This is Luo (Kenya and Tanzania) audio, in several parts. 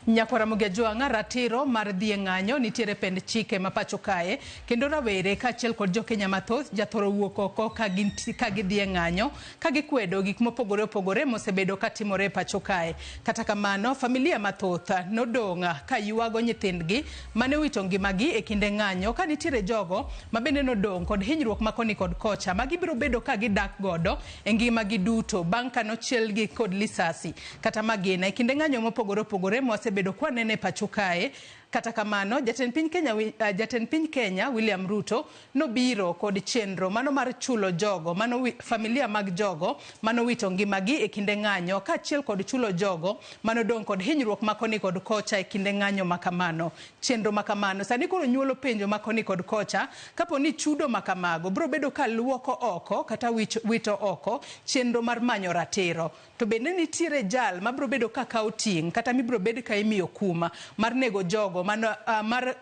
Nyakwar Ramogi Ajwang'a, ratiro mar dhi e ng'anyo nitiere pend chike ma pacho kae kendo rawere kaachiel kod jokenya mathoth jathoro wuok oko ka gidhi e ng'anyo ka gikwedo gik mopogore opogore mosebedo katimore e pacho kae. Kata kamano, familia mathoth nodong' ka ywago nyithindgi mane owito ngimagi e kinde ng'anyo ka nitiere jogo ma bende nodong' kod hinyruok ma koni kod kocha ma gibiro bedo ka gidak godo e ngimagi duto bang' ka nochielgi kod lisasi kata magina e kinde ng'anyo mopogore opogore mwasebedo kwaneno e pacho kae. Kata kamano, jatend piny Kenya, jatend piny Kenya William Ruto nobiro kod chenro mano mar chulo jogo mano familia mag jogo manowito ngimagi e kinde ng'anyo kaachiel kod chulo jogo manodong' kod hinyruok ma koni kod kocha e kinde ng'anyo ma kamano. Chenro ma kamano sani koro nyuolo penjo ma koni kod kocha kapo ni chudo ma kamago biro bedo ka luoko oko kata wito oko chenro mar manyo ratiro. To bende nitiere jal mabiro bedo ka kawo ting' kata mibiro bed ka imiyo kuma mar nego jogo mano, mar,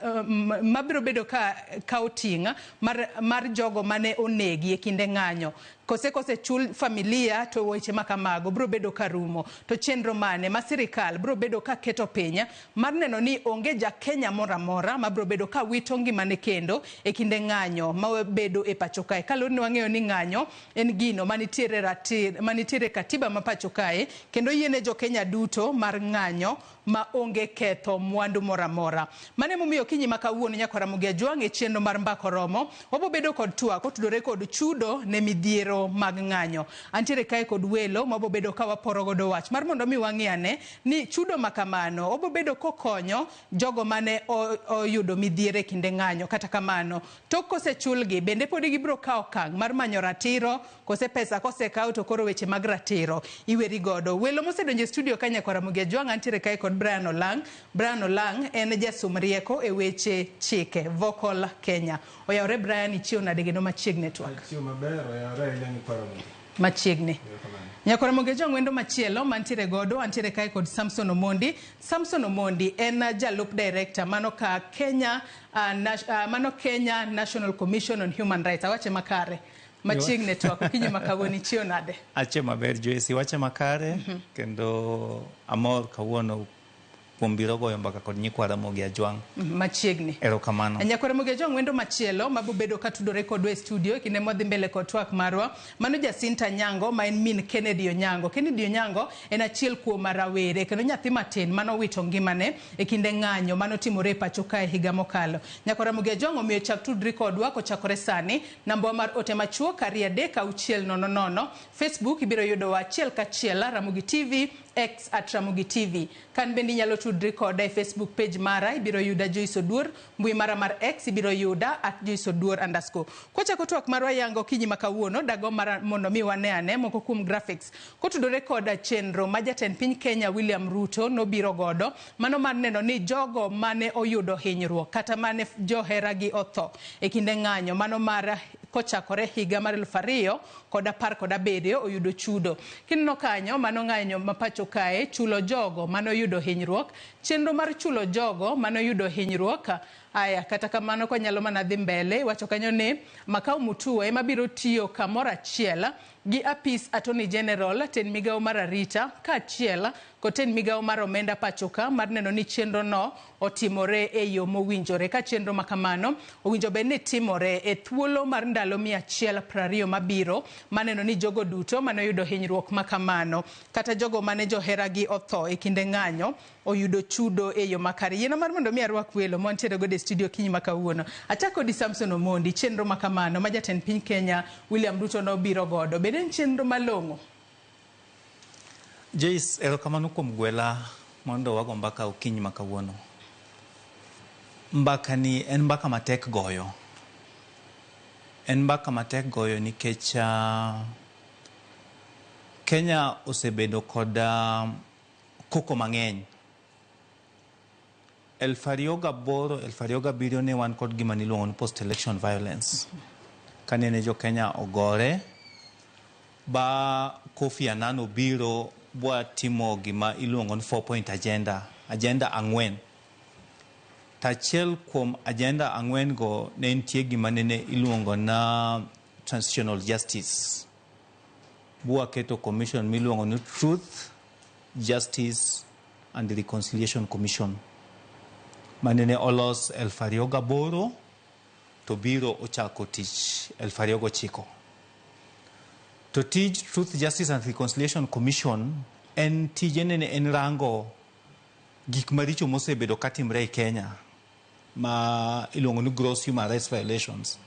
mabiro bedo ka kawo ting' mar jogo mane onegi e kinde ng'anyo. Kose kose chul familia to weche ma kamago biro bedo ka rumo. To chenro mane ma sirikal biro bedo ka keto piny mar neno ni onge ja Kenya moro amora mabiro bedo ka wito ngimane kendo e kinde ng'anyo ma bedo e pacho kae. Kaluwore ni wang'eyo ni ng'anyo en gino manitiere ratir, manitiere katiba ma pacho kae kendo yiene jo Kenya duto mar ng'anyo ma onge ketho mwandu moro amora. Mano emomiyo okinyi ma kawuono Nyakwar Ramogi Ajwang' e chenro mar Mbaka Oromo wabo bedo kod twak otudore kod chudo ne midhiero mag ng'anyo. Antiere kae kod welo ma wabo bedo ka waporo godo wach mar mondo mi wang'i ane ni chudo ma kamano obo bedo kokonyo jogo mane oyudo midhiero e kinde ng'anyo. Kata kamano, tok kosechulgi bende podi gibiro kawo okang' mar manyo ratiro kose pesa kosekaw to koro weche mag ratiro iweri godo. Welo mosedonjo e studio ka Nyakwar Ramogi Ajwang' antiere kae kod Brian Olang'. Brian Olang' en jasom rieko e weche chike Vocal Kenya. Oyawore Brian, ichiew nade kendo machiegni e twak? Achiew maber, oyawore ahinya Nyakwar Ramogi. Machiegni. Nyakwar Ramogi Ajwang' wendo machielo mantiere godo, antiere kae kod Samson Omondi. Samson Omondi en jalup director mano ka Kenya, mano Kenya National Commission on Human Rights. Awache makare. Machiegni twak okinyi ma kawuono ichiew nade? Achiew maber Joyce, iwache makare kendo amor kawuono kuom biro goyo mbaka kod nyikwa Ramogi Ajwang'. Machiegni. Erokamano. Nyakwar Ramogi Ajwang' wendo machielo mabobedo ka tudore kodwa e studio e kinde mwadhi mbele kod twak marwa. Mano Jacinta Onyango ma en min Kennedy Onyango. Kennedy Onyango en achiel kuom rawere kendo nyathi matin manowito ngimane e kinde ng'anyo manotimore e pacho kae higa mokalo. Nyakwar Ramogi Ajwang' omiyo chak tudri kodwa kochakore sani. Namba mar ote machuok 23600. Facebook ibiro yudowa achiel kachiel Ramogi TV, X at Ramogi TV. Kan bende inyalo tudri koda e Facebook page mara, ibiro yuda Joyce Oduor, mbui mara mar X ibiro yuda at Joyce Oduor underscore. Kwachako twak marwa yango okinyi ma kawuono, dago mara mondo mi wane ane moko kuom graphics kotudore koda chenro ma jatend piny Kenya William Ruto nobiro godo, mano mar neno ni jogo mane oyudo hinyruok kata mane joheragi otho e kinde ng'anyo mano mar kochakore higa mar 2017 oyudo chudo. Kineno kanyo mano ng'anyo ma pacho kae chulo jogo manoyudo hinyruok, chenro mar chulo jogo manoyudo hinyruok. Aya, kata kamano kwanyalo mana dhi mbele, iwacho kanyo ni Makau Mutua ema biro tiyo kamoro achiel gi apis Attorney General, tend migawo mar arita kaachiel kod tend migawo mar omenda pacho ka mar neno ni chenro no otimore e yo mowinjore. Ka chenro ma kamano owinjo bed ni timore e thuolo mar ndalo 120 mabiro maneno ni jogo duto manoyudo hinyruok ma kamano kata jogo mane joheragi otho e kinde ng'anyo oyudo chudo e yo makare. Yiena mar mondo mi arwak welo mwantiere godo e studio kinyi ma kawuono. Achako di Samson Omondi, chenro ma kamano ma jatend piny Kenya William Ruto nobiro godo. Bende en chenro malong'o? Joyce, erokamano kuom gwela mondo wago mbaka okinyi ma kawuono. Mbaka ni en mbaka matek goyo. En mbaka matek goyo nikech Kenya osebedo kod koko mang'eny. 2008, 2007 ne wan kod gima niluongo ni post election violence. Kanene jo Kenya ogore ba Kofi Annan obiro bwa timo gima iluongo ni 4 point agenda, agenda 4. To achiel kuom agenda 4 go ne nitie gima nene iluongo na transitional justice. Bwa keto commission miluongo ni Truth, Justice and Reconciliation Commission manene olos 2008 to biro ochako tich 2009. To tij Truth, Justice and Reconciliation Commission en tije nene en rango gik maricho mosebedo katimre e Kenya ma iluongo ni gross human rights violations,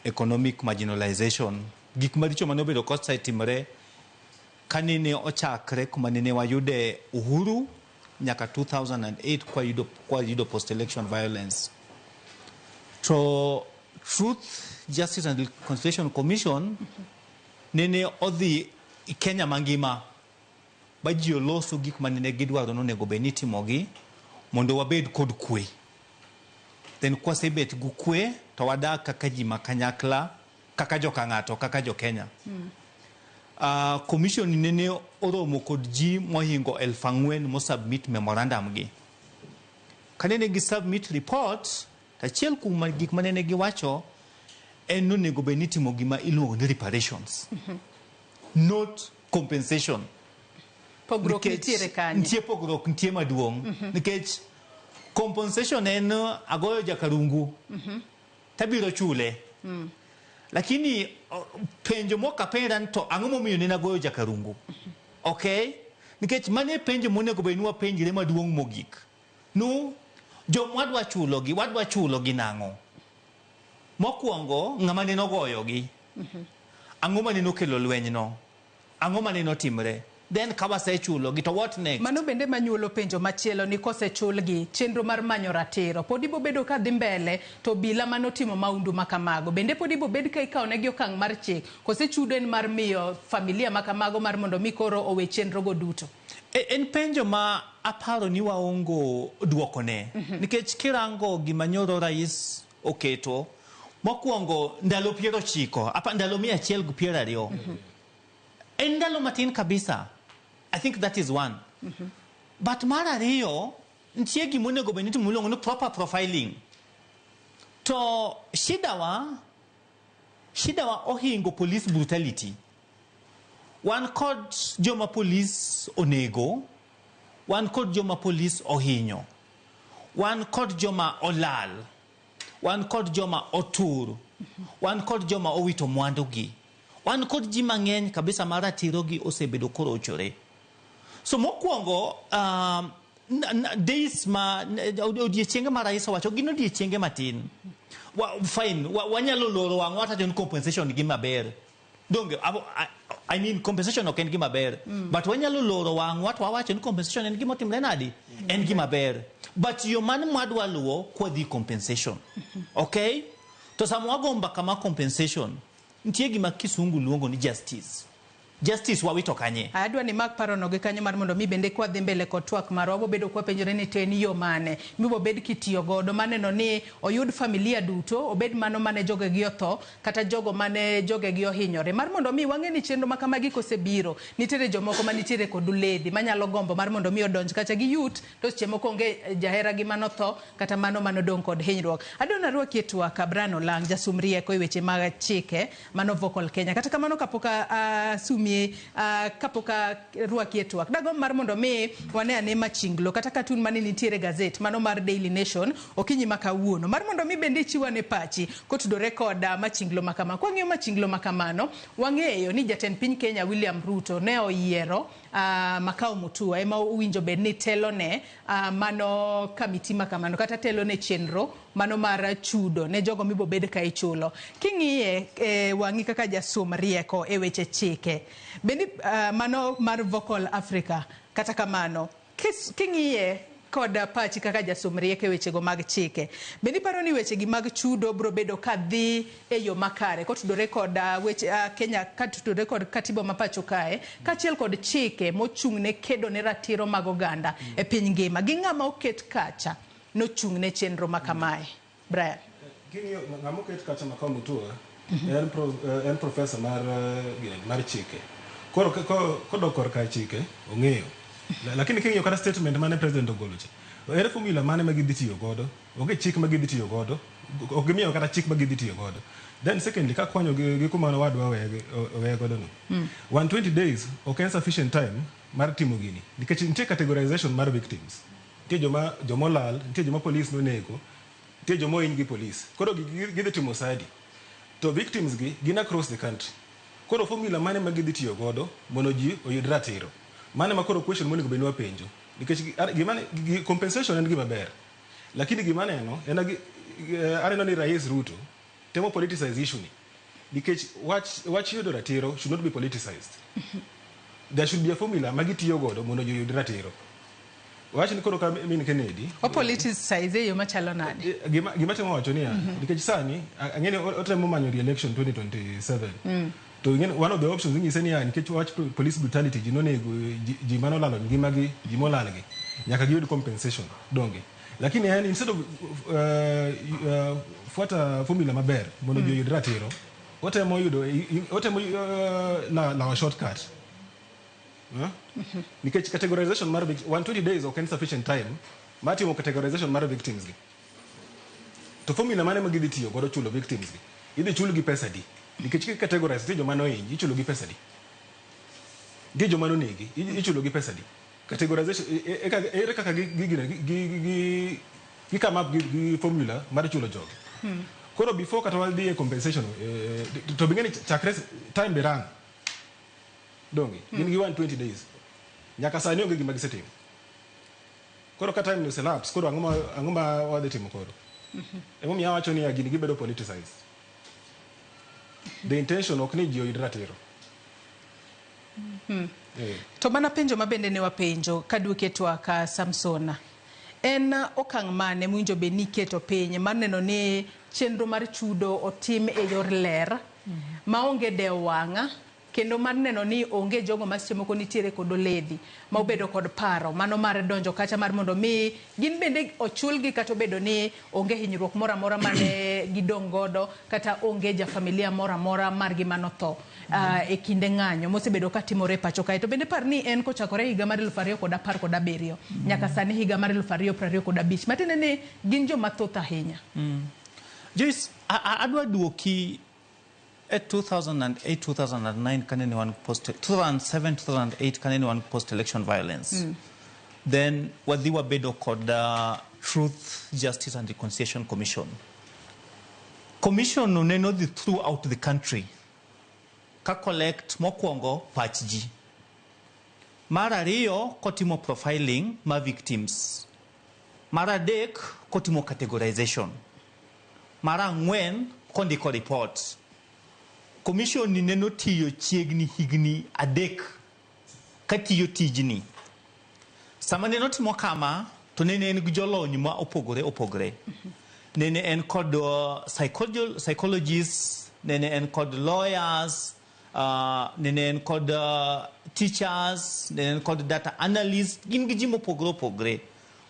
economic marginalization, gik maricho mane obedo kosetimre kanene ochakre kuma nene wayude uhuru nyaka 2008 kwayudo post election violence. To Truth, Justice and Reconciliation Commission nene odhi Kenya mangima ba ji oloso gik manene gidwaro nonego bed ni itimogi mondo wabed kod kwe. Then kwasebet gi kwe to wadak kaka ji ma kanyakla, kaka joka ng'ato, kaka jo Kenya. Commission nene oromo kod ji mohingo 4,000 mosubmit memorandum gi. Kanene gi submit report, achiel kuom gik manene giwacho en nonego bed ni itimo gima iluongo ni reparations, not compensation. Pogruok nitiere kanye? Nitie pogruok, nitie maduong'. Nikech compensation en agoyo jakarungu tabiro chule. Lakini penjo mok apenjra ni to ang'o momiyo nene agoyo jakarungu? Okay? Nikech mano e penjo monego bed ni wapenjre maduong' mogik. Nu joma wadwa chulogi, wadwa chulogi nang'o? Mokwongo, ng'ama nene ogoyogi. Ang'o mane okelo lwenyno? Ang'o mane otimre? Then ka wasechulogi to what next? Mano bende manyuolo penjo machielo ni kosechulgi, chenro mar manyo ratiro pod ibo bedo ka dhi mbele to obila manotimo maundu makamago bende pod ibo bed ka ikawo negi okang' mar chik kose chudo en mar miyo familia makamago mar mondo mi koro owe chenro go duto? En penjo ma aparo ni waongo duokone. Nikech kirango gima nyoro rais oketo, mokwongo ndalo 90, apa ndalo 120. En ndalo matin kabisa. I think that is one. But mar ariyo, nitie gima onego bed ni itimo miluongo ni proper profiling. To shida wa ohingo police brutality. Wan kod joma police onego, wan kod joma police ohinyo, wan kod joma olal, wan kod joma otur, wan kod joma owito mwandugi, wan kod ji mang'eny kabisa ma ratirogi osebedo korochore. So mokwongo, days ma odiechienge ma rais owacho gin odiechienge matin. Fine, wanyalo loro wang'wa tacho ni compensation gima ber. Donge, I mean compensation ok en gima ber. But wanyalo loro wang'wa to wawacho ni compensation en gima otimre nadi? En gima ber. But yo man mwadwa luwo kwadhi compensation. Okay? To sama wago mbaka ma compensation, nitie gima kisungu luongo ni justice. Justice wawito kanye? Adwa ni mak parono gi kanyo mar mondo mi bende kwadhi mbele kod twak marwa wabobedo kwapenjore ni to en yo mane mibobed kitiyo godo maneno ni oyud familia duto, obed mano mane jogegi otho kata jogo mane jogegi ohinyore, mar mondo mi wang'e ni chenro ma kamagi kosebiro nitiere jomoko manitiere kod uledhi manyalo gombo mar mondo mi odonj kacha gi yut to seche moko onge jaheragi manotho kata mano manodong' kod hinyruok. Adwa narwaki e twak Brian Olang', jasum rieko e weche mag chike mano Vocal Kenya. Kata kamano kapok asumie, kapok arwaki e twak, dagomb mar mondo mi wane ane machinglo kata katun mane nitiere gazet mano mar Daily Nation okinyi ma kawuono, mar mondo mi bende ichiw ane pachi kotudore kod machinglo ma kama. Kwang'iyo machinglo ma kamano, wang'eyo ni jatend piny Kenya William Ruto ne oyiero Makau Mutua ema owinjo bed ni telone mano kamiti ma kamano kata telone chenro mano mar chudo ne jogo mibobed ka ichulo. King'iye wang'i kaka jasom rieko e weche chike, bende mano mar Vocal Africa, kata kamano king'iye kod pachi kaka jasom rieko e wechego mag chike, bende iparo ni wechegi mag chudo biro bedo ka dhi e yo makare kotudore kod weche Kenya, kotudore kod katiba ma pacho kae kaachiel kod chike mochung' ne kedo ne ratiro mag oganda e piny ngima gi ng'ama oket kacha nochung' ne chenro ma kamae? Brian. King'iyo ng'ama oket kacha Makau Mutua en professor mar chike. Koro kodok korka chike ong'eyo. Lakini king'iyo kata statement mane president ogolo cha, ere formula mane ma gidhi tiyo godo? Onge chik ma gidhi tiyo godo. Ok gimiyo kata chik ma gidhi tiyo godo. Then secondly, ka kwanyo gi kuma wadwa oweye godo no. 120 days ok en sufficient time. mar timo gini? Nikech nitie categorization mar victims. Nitie joma jomolal, nitie joma police nonego, nitie joma ohiny gi police. Koro gidhi timo sadi. To victims gi gin across the country. Koro formula mane ma gidhi tiyo godo mondo ji oyud ratiro? Mano ema koro question monego bed ni wapenjo. Nikech gima compensation en gima ber. Lakini gima aneno en aneno ni Rais Ruto temo politicize issue ni. Nikech wach yudo ratiro should not be politicized. There should be a formula ma gitiyo godo mondo ji oyud ratiro. Wach ni koro ka min Kennedy O politicize e yo machalo nade? Gima temo wacho niya, nikech sani ang'e ni otemo manyo re-election 2027. To ing'e one of the options inyise niya, nikech wach police brutality, ji nonego ji manolalo ngimagi, ji molalgi nyaka giyud compensation, donge? Lakini en instead of fuata formula maber mondo ji oyud ratiro, otemo yudo otemo lawo shortcut. Huh? Nikech categorization mar 120 days ok en sufficient time mar timo categorization mar victims gi. To formula mane ma gidhi tiyo godo chulo victims gi? Idhi chul gi pesa di? Nikech ki categorize, nitie joma nohinyi, ichulo gi pesa di? Nitie joma nonegi, ichulo gi pesa di? Categorization, ere kaka gi come up gi formula mar chulo jogi? Koro before kata wadhi e compensation, to bing'e ni chakre time be run. Donge? Gin gi 120 days. Nyaka sani onge gima gisetimo. Koro ka time ni oselapse, koro ang'o ma wadhi timo koro? Emomiyo awacho niya, gini gibedo politicized. The intention ok ni ji oyud ratiro. To mana penjo ma bende ne wapenjo kaduoke twak ka Samsona. En okang' mane mowinjo bed ni iketo piny mar neno ni chenro mar chudo otim e yor ler maonge dewo wang' kendo mar neno ni onge jogo ma seche moko nitiere kod oledhi ma obedo kod paro mano mar donjo kacha mar mondo mi gin bende ochulgi kata obedo ni onge hinyruok moro amora mane gidong' godo kata onge jafamilia moro amora margi manotho e kinde ng'anyo mosebedo katimore e pacho kae. To bende par ni en kochakore higa mar 2017 nyaka sani higa mar 2025, matiende ni gin joma thoth ahinya. Joyce, adwa duoki e 2008 2009 kanene wan post 2007 2008 kanene wan post election violence. Then wadhi wabedo kod Truth, Justice and Reconciliation Commission. Commission no neno dhi throughout the country ka collect mokwongo pach ji. Mar ariyo, kotimo profiling ma victims. Mar adek, kotimo categorization. Mar ang'wen, kondiko report. Commission ni neno tiyo chiegni higni 3 katiyo tijni. Sama neno timo kama, to nene en gi jolony ma opogore opogore. Nene en kod psychologists, nene en kod lawyers, nene en kod teachers, nene en kod data analysts, gin gi ji mopogore opogore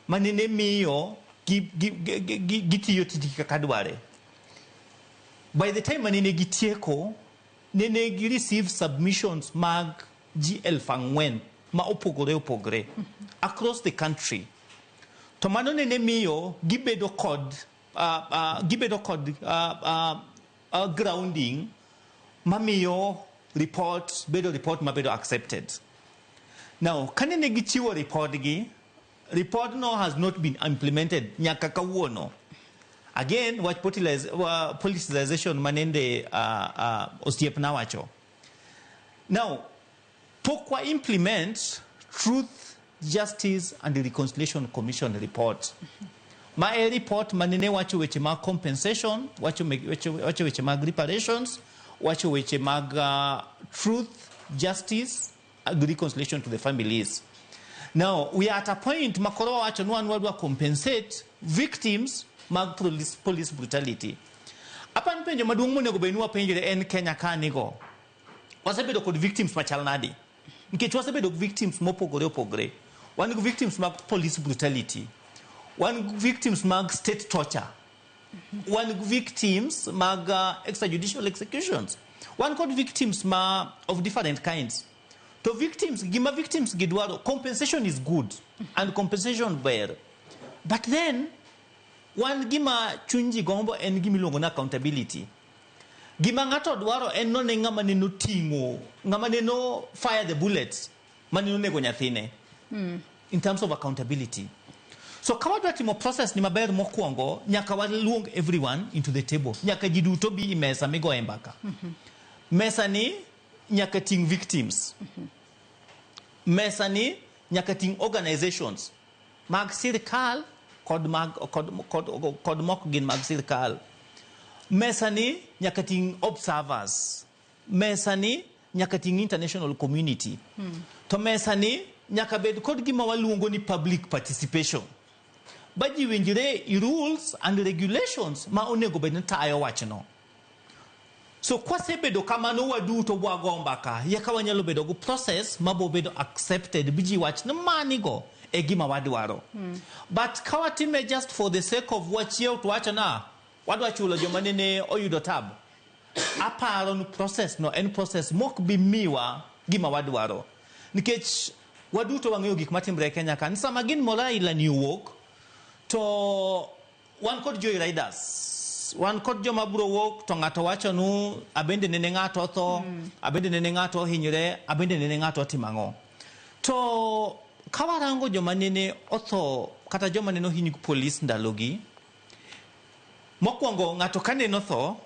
ma nene miyo gitiyo tijgi kaka dware. By the time manene gitieko, nene gi receive submissions mag ji 4,000 ma opogore opogore across the country. To mano nene miyo gibedo kod grounding mamiyo report bedo report mabedo accepted. Now, kanene gichiwo report gi, report no has not been implemented nyaka kawuono. Again, wach politicization manende osiepna wacho. Now, pok wa implement Truth, Justice and Reconciliation Commission report. Ma e report manene wacho weche mag compensation, wacho weche mag reparations, wacho weche mag truth, justice, and reconciliation to the families. Now, we are at a point makoro wacho ni wan wadwa compensate victims mag police brutality. Apan penjo maduong' monego bed ni wapenjre en Kenya ka nigo. Wasebedo kod victims machal nadi? Nikech wasebedo victims mopogore opogore. Wan gi victims mag police brutality. Wan gi victims mag state torture. Wan gi victims mag extrajudicial executions. Wan kod victims ma of different kinds. To victims, gima victims gidwaro, compensation is good and compensation ber. But then, wan gima chuny ji gombo en gima iluongo ni accountability. Gima ng'ato dwaro en none ng'ama neno ting'o, ng'ama neno fire the bullets. mane onego nyathine in terms of accountability. So ka wadwa timo process ni maber, mokwongo nyaka waluong everyone into the table. Nyaka ji duto bi e mesa migoye mbaka. Mesa ni nyaka ting victims. Mesa ni nyaka ting organizations mag sirikal kod mag kod mok gin mag sirikal. Mesa ni nyaka ting observers. Mesa ni nyaka ting international community. To mesa ni nyaka bed kod gima waluongo ni public participation. Ba ji winjre i rules and regulations ma onego bed ni tayo wachno. So kwasebedo kamano waduto bwago mbaka, yeka wanyalo bedo go process mabo bedo accepted bi ji wach ni manigo e gima wadwaro. But ka watime just for the sake of wachiew to wacho na wadwa chulo joma nene oyudo tab. Aparo ni process no en process mok bi miwa gima wadwaro. Nikech waduto wang'eyo gik matimre e Kenya ka. Ni sama gin moro aila ni owuok, to wan kod joy riders, wan kod joma biro wuok to ng'ato wacho nu abende nene ng'ato otho, abende nene ng'ato ohinyre, abende nene ng'ato otimo ang'o. To ka warango joma nene otho kata joma nene ohiny gi polis ndalogi, mokwongo ng'ato ka neno tho,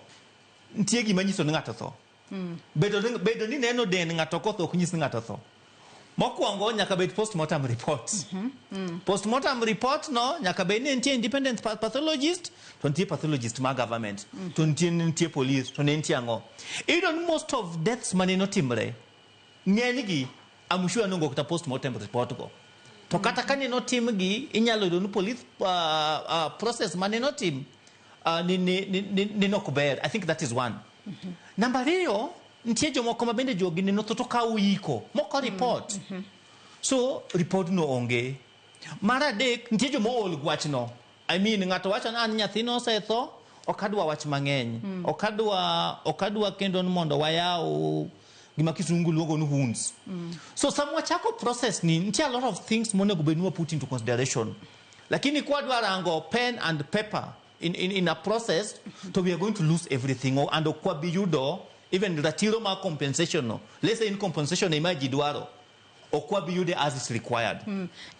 nitie gima nyiso ni ng'ato tho. Bedo ni neno dend ng'ato kotho ok nyis ni ng'ato tho. Mokwongo nyaka bed postmortem report. Postmortem report no nyaka bed ni nitie independent pathologist, to nitie pathologist mar government, to nitie police, to ne nitie ang'o. Iyudo ni most of deaths mane otimre, ng'enygi I'm sure nongo kata postmortem report go. To kata ka neno timgi, inyalo yudo ni police process mane notim ni ok ber. I think that is one. Namba ariyo, nitie jomoko ma bende jogi neno tho to kawo iko moko report. So report no onge. Mar adek, nitie joma ool gi wachno. I mean, ng'ato wacho ni an nyathina osetho, ok adwa wach mang'eny. Ok adwa kendo ni mondo wayaw gima kisungu luongo ni wounds. So sama wachako process ni, nitie a lot of things monego bed ni wa put into consideration. Lakini kwadwa rango pen and paper in a process, to we are going to lose everything and ok wabi yudo even ratiro mar compensation no. Let's say in compensation ema ji dwaro. Ok wabi yude as is required.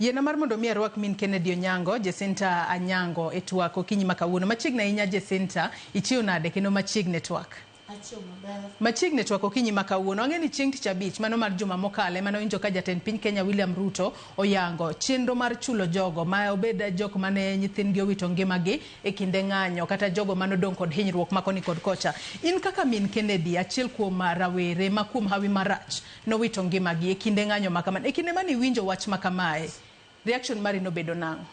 Yiena mar mondo mi arwak min Kennedy Onyango, Jacinta Anyango e twak okinyi ma kawuono. Machiegni ahinya Jacinta, ichiew nade kendo machiegni e twak? Achiew maber. Machiegni e twak okinyi ma kawuono. Ang'e ni chieng' tich abich mano mar juma mokalo ema nowinjo ka jatend piny Kenya William Ruto oyango chenro mar chulo jogo ma obed jok mane nyithindgi owito ngimagi e kinde ng'anyo kata jogo manodong' kod hinyruok ma koni kod kocha. In kaka min Kennedy, achiel kuom rawere ma kuom hawi marach nowito ngimagi e kinde ng'anyo ma kamano. E kinde mane iwinjo wach ma kamae, reaction mari nobedo nang'o?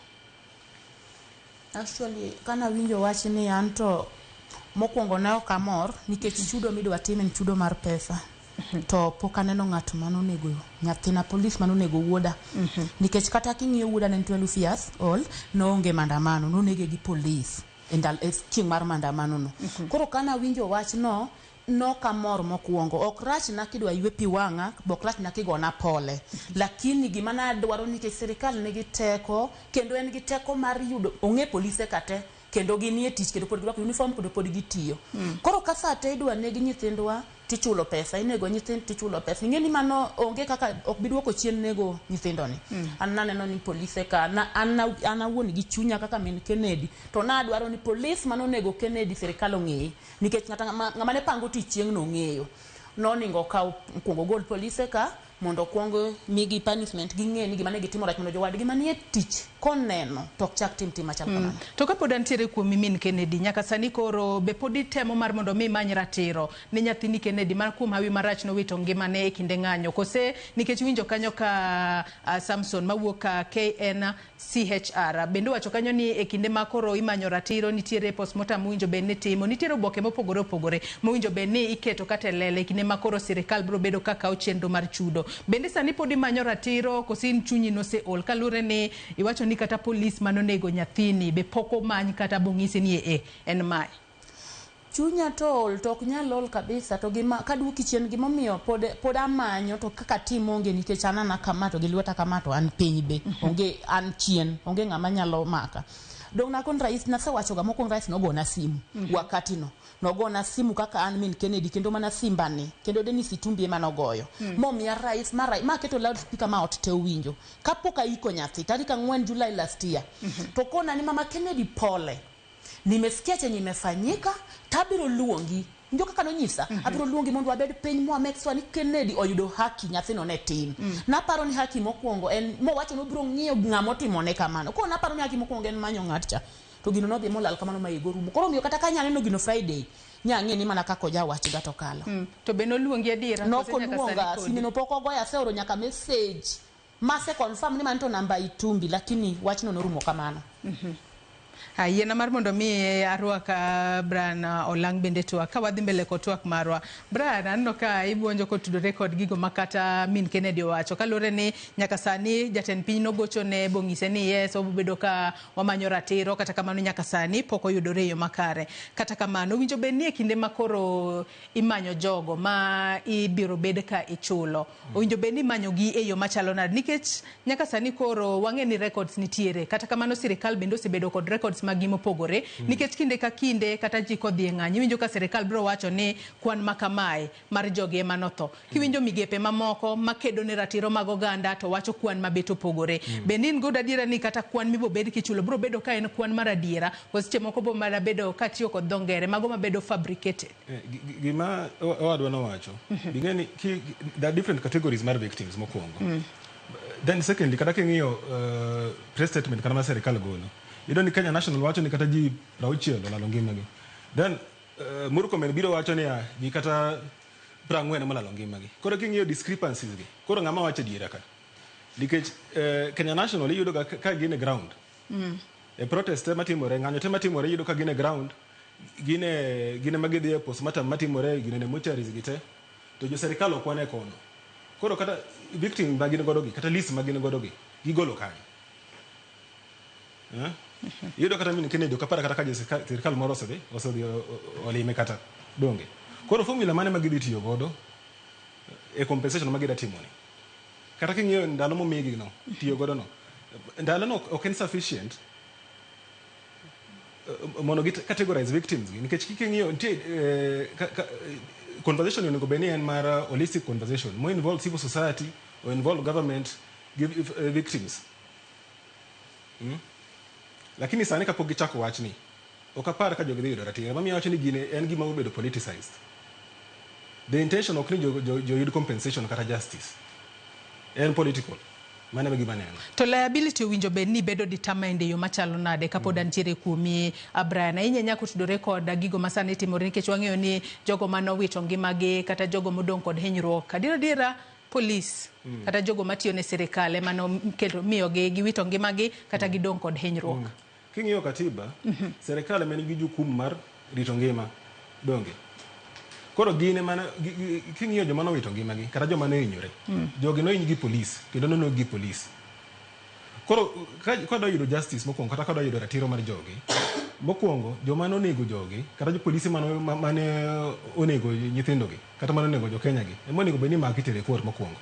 Actually, kana winjo wach ni an to mokwongo ne ok amor nikech chudo midwa tim en chudo mar pesa. To pok aneno ng'at manonego nyathina, polis manonego wuoda. Nikech kata king'iyo wuoda ne en 12 years old, noonge maandamano, nonege gi polis e e chieng' mar maandamano no. Koro kana winjo wachno, nok amor mokwongo. Ok rachna kidwa ywe pi wang'a, be ok rachna kigona pole. Lakini gima nadwaro nikech sirikal nigi teko, kendo en gi teko mar yudo, ong'e polise ka te, kendo ginie tich, kendo pod girwako uniform, kendo pod gitiyo. Koro ka saa te idwa neg nyithindwa, tichulo pesa, inego nyithind tichulo pesa. Ing'e ni mano onge kaka ok bi duoko chien nego nyithindo ni. An naneno ni polise ka, na, an awuon gi chunya kaka min Kennedy, to nadwaro ni polis manonego Kennedy sirikal ong'eye. Nikech ng'ama ne pango tich chieng' no ong'eyo. Noningo okaw kuongo ogol polise ka mondo okuong migi punishment ging'e ni gima ne gitimo rach mondo jowadgi manie tich koneno to ok chak tim tim machal kamano. To kapod antiere kuomi min Kennedy, nyaka sani koro be pod itemo mar mondo mi imany ratiro ne nyathini Kennedy ma kuom hawi marach nowito ngimane e kinde ng'anyo kose nikech winjo kanyo ka Samson mawuok ka KNCHR bende owacho kanyo ni e kinde ma koro imanyo ratiro nitiere postmortem mowinjo bed ni timo nitiere oboke mopogore opogore mowinjo bed ni iketo kata e lela e kinde ma koro sirikal biro bedo ka kawo chenro mar chudo bende sani pod imanyo ratiro kose in chunyi noseol kaluwore ni iwacho ni kata polis manonego nyathini be pok omany kata bong'isi ni e en mae. Chunya to ol to ok nyal ol kabisa to gima kaduoki chien gimomiyo pod amanyo to kaka tim onge nikech an ana kama to gi lweta kama to an piny be onge an chien onge ng'ama nyalo maka. Dong nakon rais nasewacho ga mokwongo rais nogona simu. Wakati no nogona simu kaka an min Kennedy kendo mana simbani kendo Dennis Itumbi ema nogoyo. Momiya rais ma rais ma keto loudspeaker ma ot te owinjo. Kapok aiko nyathi tarik 4 Julai last year. To kona ni mama Kennedy pole. Nimesikia chenye imefanyika, tabiro luongi. Ndio kaka nonyisa, abiro luongi mondo wabed piny mwa make sure ni Kennedy oyudo haki nyathino ne tin. Naparo ni haki mokwongo en mowacho ni obiro ng'iyo ng'ama otimone kamano. Koro naparo ni haki mokwongo en manyo ng'at cha. To gino nodhi molal kamano ma higa orumo. Koro omiyo kata ka anya neno gino Friday, nya ng'e ni mana kaka ojawach ga to kalo. To be noluongi adiera? Nok koso nyaka sani oluonga, podi? Sime no pok ogoyo, aseoro nyaka message. Mase confirm ni mano to namba Itumbi, lakini wachno norumo kamano. Yiena mar mondo mi arwak Brian Olang' bende twak ka wadhi mbele kod twak marwa. Brian, aneno ka ibuonjo kotudore kod gigo ma kata min Kennedy owacho kaluwore ni nyaka sani jatend piny nogocho ne bong'ise ni yes obedo ka wamanyo ratiro kata kamano nyaka sani pok oyudore e yo makare. Kata kamano owinjo bed ni e kinde ma koro imanyo jogo ma ibiro bed ka ichulo owinjo bed ni imanyo gi e yo machalo nade nikech nyaka sani koro wang'e ni records nitiere kata kamano sirikal bende osebedo kod records magi mopogore nikech kinde ka kinde kata ji kodhi e ng'anyo iwinjo ka sirikal biro wacho ni kwan ma kamae mar jogi ema notho kiwinjo migepe mamoko makedo ne ratiro mag oganda to wacho kwan mabet opogore bende in god adiera ni kata kwan mibobed kichulo biro bedo ka en kwan mar adiera koso seche moko bo mana bedo katiyo kod dho ngere mago mabedo fabricated. Gima owadwa nowacho ing'e ni there are different categories mar victims mokwongo. Then secondly, kata king'iyo press statement kata ma sirikal golo, iyudo ni Kenya National wacho ni kata ji 60 olalo ngimagi. Then Murkomen biro wacho niya ji kata 40 ema olalo ngimagi. Koro king'iyo discrepancies gi, koro ng'ama wacho adiera ka? Nikech Kenya National iyudo ga ka gin e ground e protest te matimore, ng'anyo te matimore, iyudo ka gin e ground, gin ema gidhi e postmortem matimore, ginene mortuaries gi te, to jo sirikal ok wane kono. Koro kata victim ma gin godo gi, kata list ma gin godo gi, gigolo kanyo. Eh? Iyudo kata min Kennedy ok apar kata ka jo sirikal moro osedhi olime kata donge. Koro formula mane ma gidhi tiyo godo e compensation ma gida timo ni? Kata king'iyo ndalo momigi no, tiyo godo no, ndalo no ok en sufficient mondo gi categorize victims gi nikech king'iyo nitie conversation onego bed ni en mar holistic conversation mo involve civil society or involve government gi victims. Lakini sani kapok gichako wachni ok apar ka jogi dhi yudo ratiro. Mamiyo awacho ni gini en gima obedo politicized. The intention ok ni jo yud compensation kata justice. En political. Mano e gima aneno. To liability owinjo bed ni bedo determined e yo machalo nade kapod antiere kuomi, Brian? Ahinya ahinya kotudore kod gigo masani timore nikech wang'eyo ni jogo manowito ngimagi kata jogo modong' kod hinyruok adiera adiera polis kata jogo matiyo ne sirikal ema noketo miyogi giwito ngimagi kata gidong' kod hinyruok. King'iyo katiba, sirikal ema nigi jukumu mar rito ngima, donge? Koro gin ema king'iyo joma nowito ngimagi kata joma nohinyore, jogi nohiny gi polis kendo noneg gi polis. Koro ka dwa yudo justice mokwongo kata ka dwa yudo ratiro mar jogi, mokwongo joma nonego jogi kata jopolisi mane onego nyithindogi kata mane onego jo Kenya gi ema onego bed ni imako itere e court mokwongo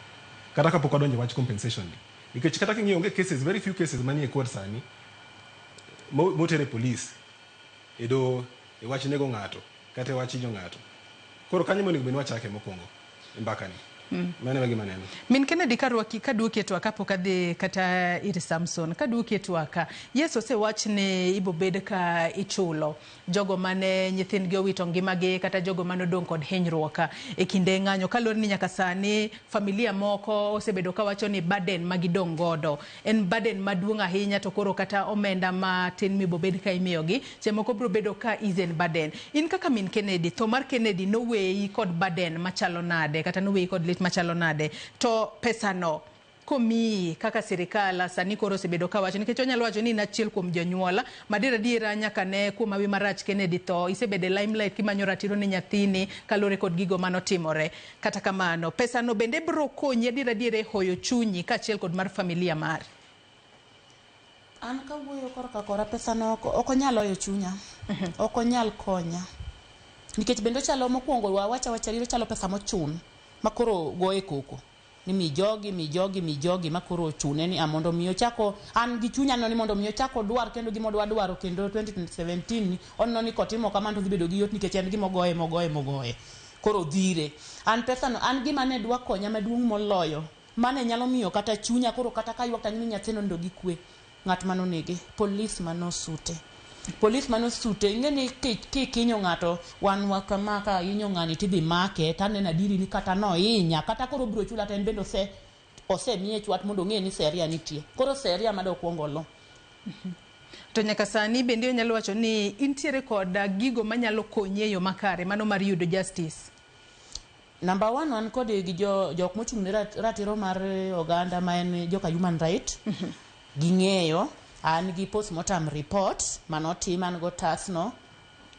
kata kapok wadonjo e wach compensation ni. Nikech kata king'iyo onge cases, very few cases manie court sani moter e polis e doho e wach nego ng'ato kata e wach hinyo ng'ato. Koro kanyo ema onego bed ni wachake mokwongo e mbaka ni. Mano e gima aneno. Min Kennedy karwaki kaduoki e twak kapok adhi kata ir Samson kaduoki e twak yes osewach ni ibobed ka ichulo jogo mane nyithindgi owito ngimagi kata jogo mane odong' kod hinyruok e kinde ng'anyo kaluwore ni nyaka sani familia moko osebedo kawacho ni burden ma gidong' godo en burden maduong' ahinya to koro kata omenda matin mibobed ka imiyogi seche moko biro bedo ka is en burden. In kaka min Kennedy, tho mar Kennedy noweyi kod burden machalo nade kata noweyi kod lit machalo nade to pesano komiyi kaka sirikal sani koro osebedo kawacho nikech onyalo wacho ni in achiel kuom jonyuol madier adiera nyaka ne kuom hawi marach Kennedy tho isebedo e limelight kimanyo ratiro ne nyathini kaluwore kod gigo manotimore. Kata kamano pesano bende biro konyi adier adier e hoyo chunyi kaachiel kod mar familia mari. An kawuoyo korka kora pesano ok onyal hoyo chunya. Ok onyal konya. Nikech bende ochalo mokwongo wawacha wacha adier ochalo pesa mochun makoro goye koko. Ni mi jogi, mi jogi, mi jogi ma koro ochune ni a mondo mi ochako an gi chunya no ni mondo mi ochako dwar kendo gima odwa dwaro kendo 2017 ni oneno ni kotimo kamano to dhi bedo gi yot nikech en gima ogoye mogoye mogoye. Koro dhire. An pesa no an gima ne dwa konya maduong' moloyo mane nyalo miyo kata chunya koro kata kaywak to ang'e ni nyathino onindo gi kwe. Ng'at mane onege, polis mane osute. Polis mane osute, ing'e ni kikinyo ng'ato, wan wa kama ka inyo ng'ani tidhi make, taneno adieri ni kata nohinya, kata koro obiro chula to en bende ose osemiye chwat mondo ong'e ni seria nitie. Koro seria ma dokwong olu. To nyaka sani bende onyalo wacho ni intiere kod gigo manyalo konyi e yo makare mano mar yudo justice. Number one, wan kod gi jo, jok mochung' ne ratiro mar oganda ma en joka human right. Ging'eyo, an gi postmortem report manotim, an go otasno.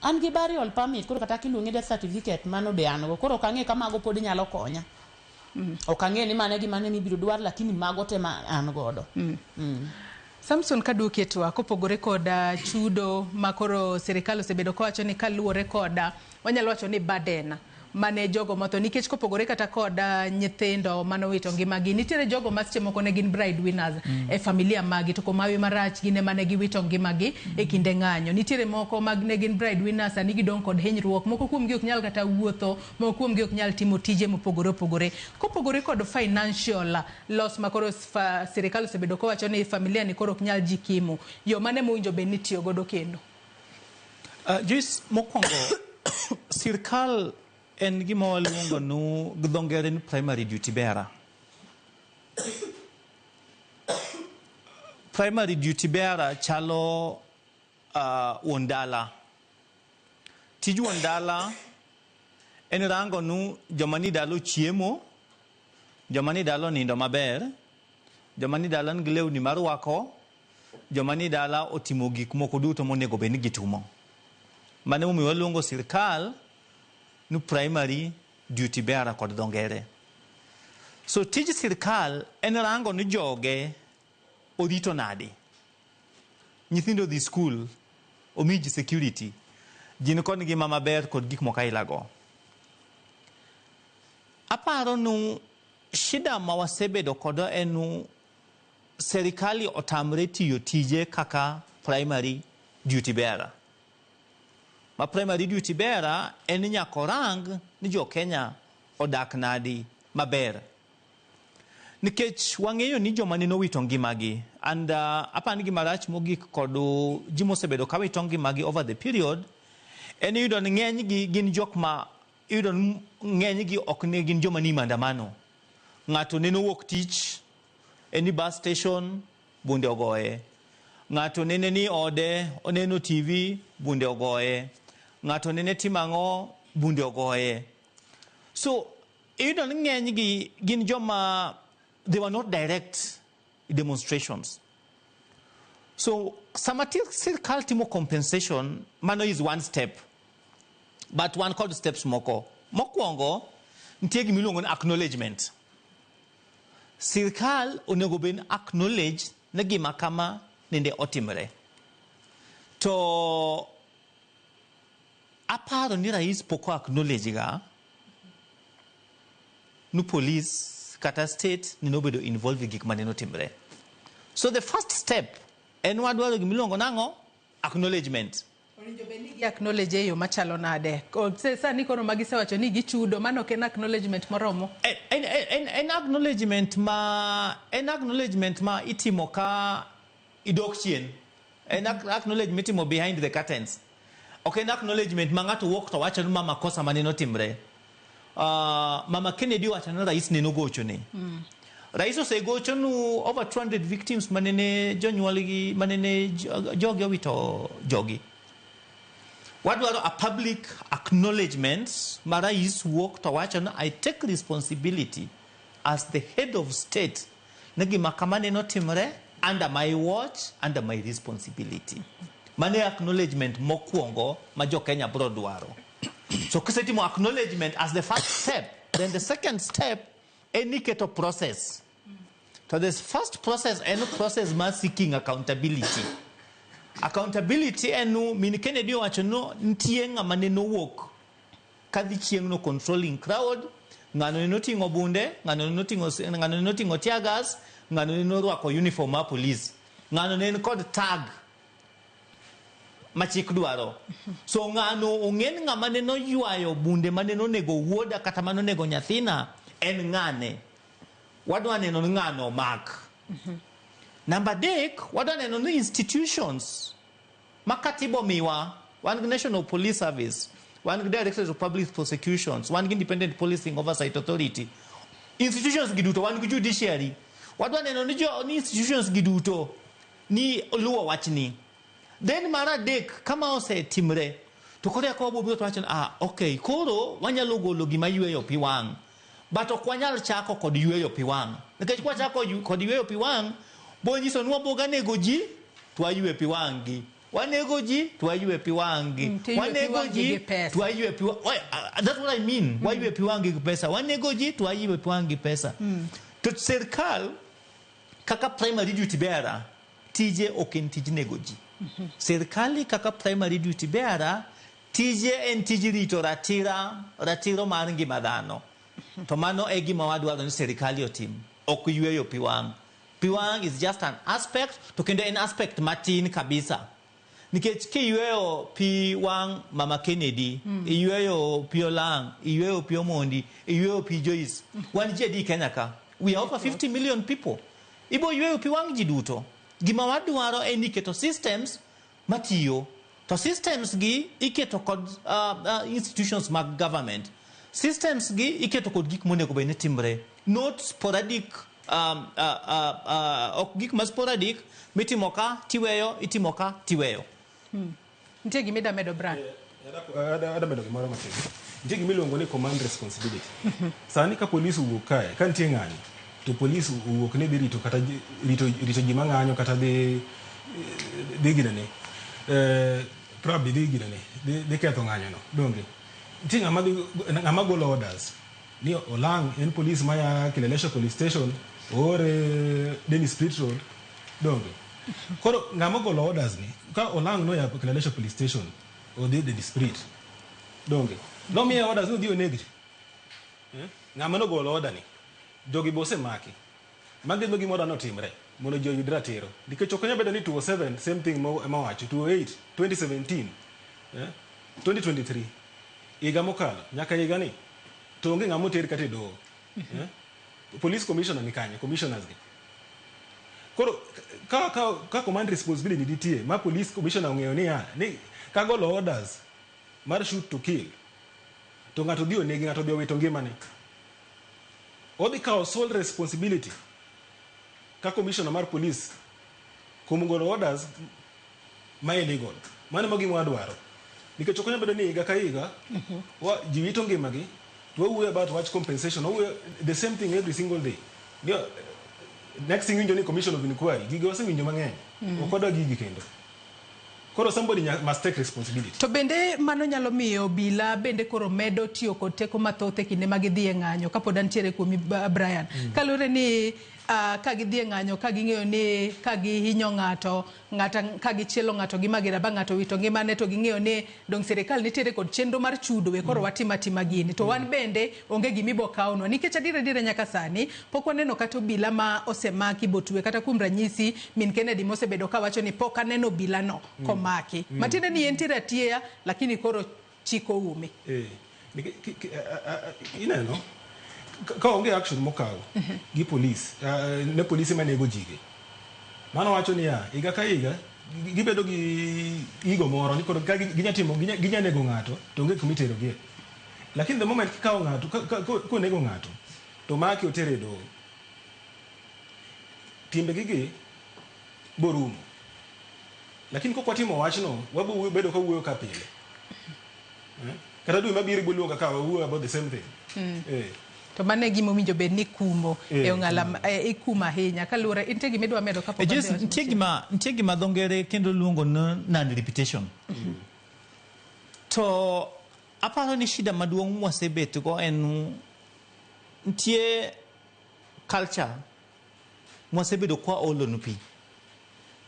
An gi burial permit, koro kata kiluonge death certificate mano be an go. Koro ok ang'e ka mago pod nyalo konya. Ok ang'e ni mano e gima ne mibiro dwar lakini mago te ma an godo. Samson kaduoki e twak kopogore kod chudo ma koro sirikal osebedo kawacho ni kaluwore kod wanyalo wacho ni burden mane jogo motho nikech kopogore kata kod nyithindo manowito ngimagi nitiere jogo ma seche moko ne gin bride winners e familia magi to kuom hawi marach gin ema ne giwito ngimagi e kinde ng'anyo. Nitiere moko mag ne gin bride winners sani gidong' kod hinyruok moko kuomgi ok nyal kata wuotho moko kuomgi ok nyal timo tije mopogore opogore. Kopogore kod financial loss ma koro sirikal osebedo kowacho ni familia ni koro ok nyal jikimu yo mane mowinjo bed ni itiyo godo kendo? Joyce, mokwongo sirkal en gima waluongo nu gi dho ngere ni primary duty bearer. Primary duty bearer chalo wuon dala. Tij wuon dala en rango nu joma ni dala ochiemo, joma ni dala onindo maber, joma ni dala nigi lewni marwako, joma ni dala otimo gik moko duto monego bed ni gitimo. Mano emomiyo waluongo sirkal ni primary duty bearer kod dho ngere. So tij sirkal en rango ni joge orito nade. Nyithindo odhi skul, omi ji security, ji nikod ngima maber kod gik moko aila go. Aparo nu shida ma wasebedo kodo en nu serikali otamre tiyo tije kaka primary duty bearer. Ma primary duty bearer en ni nyaka orang ni jo Kenya odak nadi maber. Nikech wang'eyo ni joma nene owito ngimagi and aparo ni gima rach mogik kod ji mosebedo ka wito ngimagi over the period en iyudo ni ng'eny gi gin jok ma iyudo ni ng'eny gi ok ne gin joma ni maandamano. Ng'ato nene owuok tich, en ni bus station, bunde ogoye. Ng'ato nene ni ode, oneno TV, bunde ogoye. Ng'ato nene timo ang'o, bunde ogoye. So, iyudo ni ng'eny gi gin joma they were not direct demonstrations. So, sama sirkal timo compensation, mano is one step. But wan kod steps moko. Mokwongo, nitie gima iluongo ni acknowledgement. Sirkal onego bed ni acknowledge ni gima kama nende otimre. To aparo ni rais pok o acknowledge ga ni police kata state nene obedo involved e gik manene otimre. So the first step en wadwaro gima iluongo nang'o? Acknowledgement. Owinjo bed ni gi acknowledge e yo machalo nade? Sani koro magisewacho ni gichudo, mano ok en acknowledgement moromo? En acknowledgement ma en acknowledgement ma itimo ka idok chien. En acknowledgement mitimo behind the curtains. Ok en acknowledgement ma ng'ato wuok to wacho ni ma makosa manene otimre. Mama Kennedy owacho ni rais nene ogochone. Rais osegocho nu over 200 victims manene jonyuolgi manene jogi owito jogi. Wadwaro a public acknowledgement ma rais wuok to wacho ni I take responsibility as the head of state ni gima kama nene otimre under my watch, under my responsibility. Mano e acknowledgement mokwongo ma jo Kenya bro dwaro. So kisetimo acknowledgement as the first step, then the second step en iketo process. To the first process en process mar seeking accountability. Accountability en nu min Kennedy owacho no nitie ng'ama nene owuok kadhi chieng' no controlling crowd, Ng'ano ne noting'o bunde, ng'ano ne noting'o ng'ano ne noting'o tear gas, ng'ano ne norwako uniform mar police. Ng'ano ne en kod tag ma chik dwaro. So ng'ano ong'e ni ng'ama ne noywayo bunde mane nonego wuoda kata mane onego nyathina en ng'ane. Wadwa neno ni ng'ano omak. Namba adek, wadwa neno ni institutions ma katiba omiwa, wan gi National Police Service, wan gi Directorate of Public Prosecutions, wan gi Independent Policing Oversight Authority. Institutions gi duto, wan gi judiciary. Wadwa neno ni, jo, ni institutions gi duto ni luwo wachni. Then mar adek, kama osetimre, to koro eka wabiro to wacho ni, ah, okay, koro wanyalo golo gima yweyo pi wang'. But ok wanyal chako kod yweyo pi wang'. Nikech kwachako kod yweyo pi wang', bo nyiso ni waboga nego ji, to waywe pi wang' gi. Wanego ji, to waywe pi wang' gi. To iywe pi Wanego wang' gi ji, gi pesa. to waywe pi wang'. That's what I mean. Waywe pi wang' gi pesa. Wanego ji, to waywe pi wang' gi pesa. To sirkal, kaka primary duty bearer, tije ok en tij nego ji. Sirkali kaka primary duty bearer, tije en tij rito ratira, ratiro mar ngima dhano. To mano e gima wadwaro ni sirkali otim, ok yweyo pi wang'. Pi wang' is just an aspect, to kendo en aspect matin kabisa. Nikech kiyweyo pi wang' Mama Kennedy, iyweyo pi Olang', iyweyo pi Omondi, iyweyo pi Joyce. Wan ji adi Kenya ka? We are over 50 million people. Ibo yweyo pi wang' ji duto. Gima wadwaro en ni keto systems matiyo. To systems gi iketo kod institutions mag government. Systems gi iketo kod gik monego bed ni timre. Not sporadic, ok gik ma sporadic mitimo ka tiweyo, itimo ka tiweyo. Nitie gima ida medo Brian? Ada medo gimoro matin. Nitie gima iluongo ni command responsibility. Sani ka polis owuok kae, ka nitie ng'anyo, to polis owuok ni dhi rito kata rito ji mang'anyo kata dhi ginene. Probably dhi ginene, dhi ketho ng'anyo no. Donge. Nitie ng'ama golo orders ni Olang' en polis maya Kileleshwa Police Station, oore Dennis Pritt Road. Donge. Koro ng'ama ogolo orders ni, ka Olang' noya Kileleshwa Police Station, odhi Dennis Pritt. Donge. Nomiye orders ni odhi oneg ji. Ng'ama nogolo order ni, jogi be osemaki. Magi e gima odwa notimre mondo ji oyud ratiro. Nikech ok nyal bedo ni 2007 same thing ema wacho, 2008, 2017, 2023, higa mokalo, nyaka higa ni, to onge ng'ama oter kata e doho. Police commissioner ni kanye, commissioners gi. Koro ka command responsibility nitie, ma police commissioner ong'eyo niya, ni kagolo orders mar shoot to kill, to ng'ato dhi onegi, ng'ato dhi owito ngimane. Odhi kawo sole responsibility ka commissioner mar police kuom golo orders ma illegal. Mano ema gima wadwaro. Nikech ok onyal bedo ni higa ka higa ji wito ngimagi to wawuoyo about wach compensation, wawuoyo the same thing every single day. Ndio, next thing iwinjo ni commission of inquiry, gigi wasewinjo mang'eny. Ok wadwa gigi kendo. Koro somebody must take responsibility. To bende mano nyalo miyo obila bende koro medo tiyo kod teko mathoth e kinde ma gidhi e ng'anyo kapod antiere kuomi Brian. Kaluwore ni ka gidhi e ng'anyo ka ging'eyo ni ka gihinyo ng'ato, ng'ata ka gichielo ng'ato gi magira ba ng'ato owito ngimane to ging'eyo ni dong sirikal nitiere kod chenro mar chudo we koro watim atima gini. To wan bende onge gima ibo kawnwa nikech adier adier nyaka sani pok waneno kata obila ma osemaki botwe kata kuom ranyisi min Kennedy mosebedo kawacho ni pok aneno obila no komaki. Matiende ni entiere atieya lakini koro chik oume. Ineno ka onge action mokaw gi police, ne polise manego jigi. Mano wacho niya, higa ka higa gibedo gi igo moro ni koro ka ginya timo ginya nego ng'ato to onge kuma iterogie. Lakini the moment kikawo ng'ato konego ng'ato to maki otere e doho. Timbegi gi borumo. Lakini kok watimo wachno, wabo bedo ka wuoyo ka pile. Kata dwe mabiro ibo luonga ka wawuoyo about the same thing. To mano e gima owinjo bed ni ikumo e ong'ala ikumo ahinya kaluwore nitie gima idwa medo kapok wadhi e wach Nitie machielo? Nitie gima dho ngere kendo luongo ni non repetition. To aparo ni shida maduong' mwasebet go en nitie culture mwasebedo kwa olo ne pi.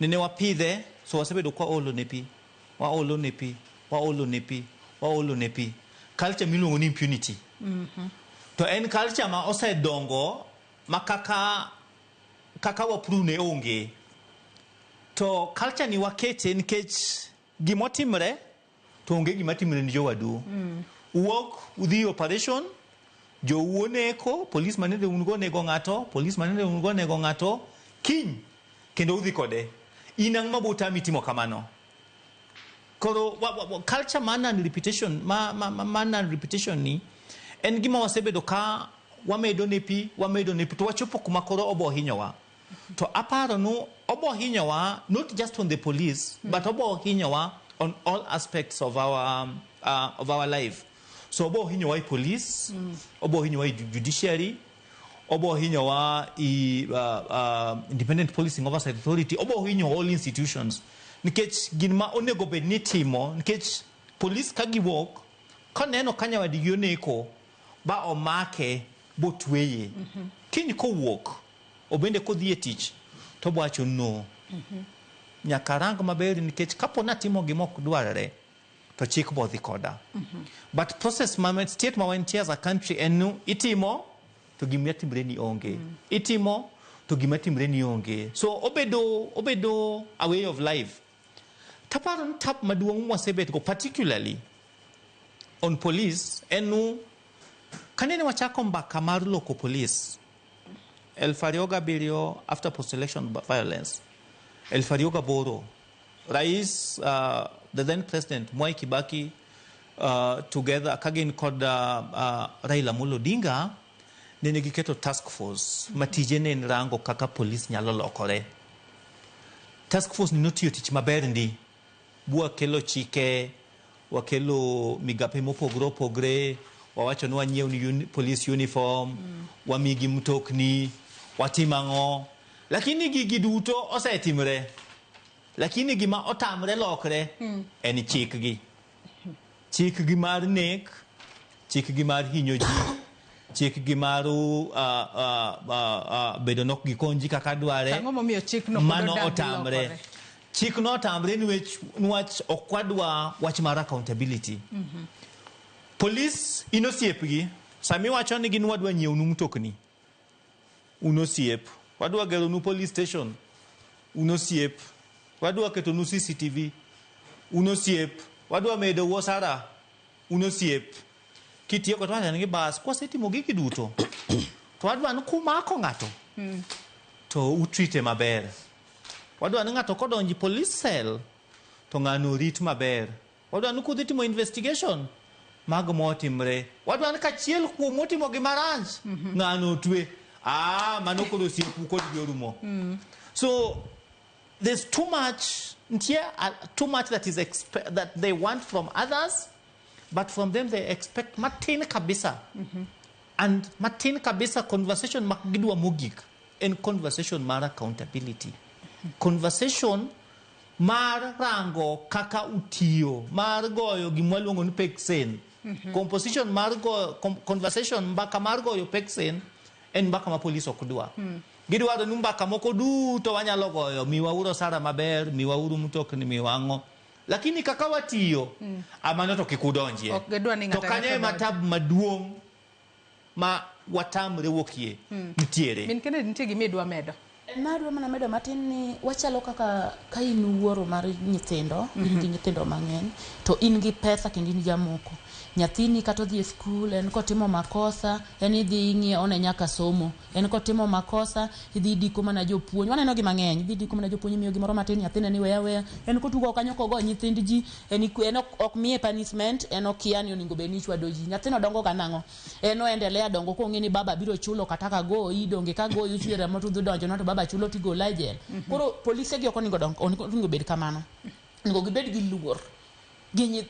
Nene wapidhe, so wasebedo kwa olo ne pi, waolo ne pi, waolo ne pi, waolo ne pi. Culture miluongo ni impunity. To en culture ma osedongo ma kaka kaka waprune onge. To culture ni wakete nikech gimotimre to onge gima timre ni jowadu. Uwuok udhi operation, jou oneko, polis manende un go onego ng'ato, polis manende un go onego ng'ato, kiny kendo udhi kode. In ang' ma botami timo kamano? Koro culture mar non repetition ma non repetition ni en gima wasebedo ka wamedo ne pi, wamedo ne pi, to wachopo kuma koro obo hinyowa. To aparo nu obo hinyowa not just on the police, but obo hinyowa on all aspects of our life. So obo hinyowa i police, obo hinyowa i judiciary, obo hinyowa i Independent Policing Oversight Authority, obo hinyo all institutions. Nikech gin ma onego bed ni timo, nikech police ka giwuok, koneno ka nyawadgi oneko, ba omake, botweye. Kiny kowuok, obende kodhi e tich, to obowacho no. Nyaka arang maber nikech kapo natimo gima ok dwarre, to chik bo dhi koda. But process ma state ma wantie as a country en ni itimo to gima timre ni onge. Itimo to gima timre ni onge. So obedo a way of life. Taparo ni tap maduong' mwasebet go, particularly on police, en nu kanene wachako mbaka mar loko police 2007 after post-election violence, 2008, Rais, the then president Mwai Kibaki, together kagin kod Raila Amolo Odinga, nene giketo task force ma tije ne en rango kaka police nyalo lokore. Task force ni notiyo tich maber ndi. Bwakelo chike, wakelo migape mopogore opogore, wawacho ni wanyiew ni police uniform, wamigi mtokni, watimo ang'o. Lakini gigi duto osetimre. Lakini gima otamre lokre en chikgi. Chikgi mar nek, chikgi mar hinyo ji, chikgi mar bedo nok gikony ji kaka dware. Ang'o momiyo chikno pod Mano odagi otamre. lokore? Chikno otamre niwach ok wadwa wach mar accountability. Polis in osiepgi, sami wacho ni gin wadwa nyiewnu mtokni. Un osiep. Wadwa geronu police station. Un osiep. Wadwa ketonu CCTV. Un osiep. Wadwa medou osara. Un osiep. Kitieko to wacho negi bas, kwasetimo gigi duto, to wadwa ni kumako ng'ato, to utreate maber. Wadwa ni ng'ato kodonjo e police cell, to ng'ano orit maber. Wadwa ni kudhi timo investigation, mago motimre. Wadwa ni kachiel kuom otimo gima rach, ng'ano otwe. Ah, mano koro osiepu kodgi orumo. So there's too much, nitie too much that they want from others, but from them they expect matin kabisa. And matin kabisa conversation mak gidwa mogik en conversation mar accountability. Conversation mar rango kaka utiyo, mar goyo gima waluongo ni peksen. Composition mar goyo, conversation mbaka mar goyo peksen en mbaka ma polis ok dwa. Gidwaro ni mbaka moko duto wanyalo goyo, miwauru osara maber, miwauru mtokni, miwa ang'o. Lakini kaka watiyo, amano to kik udonjie. Ok gidwa ni To ng'ato kanyo ang'ata ema donj. tab maduong' ma watamre wuokie nitiere. Min Kennedy, nitie gima idwa medo? Nadwa mana medo matin ni wachalo kaka ka in wuoro mar nyithindo, in gi nyithindo mang'eny, to in gi pesa kendo in jamoko. Nyathini kata odhi e skul, en kotimo makosa, en idhi ing'iyo one nyaka somo. En kotimo makosa, idhi idiko mana jopuonj. Waneno gi mang'eny, idhi idiko mana jopuonj imiyo gimoro matin, nyathine ni weya weya. En kotugo kanyo kogo nyithind ji, en ok miye punishment, en okia ni onego bed ni ichwado ji. Nyathino dongo ga nang'o? En oendelea dongo kong'e ni baba biro chulo kata ka goyi, donge ka goyi ochwe remo to udhi donjo to baba chulo tigola e jela. Koro polise gi ok onego dong, onego bed kamano. Onego gibed gi luor.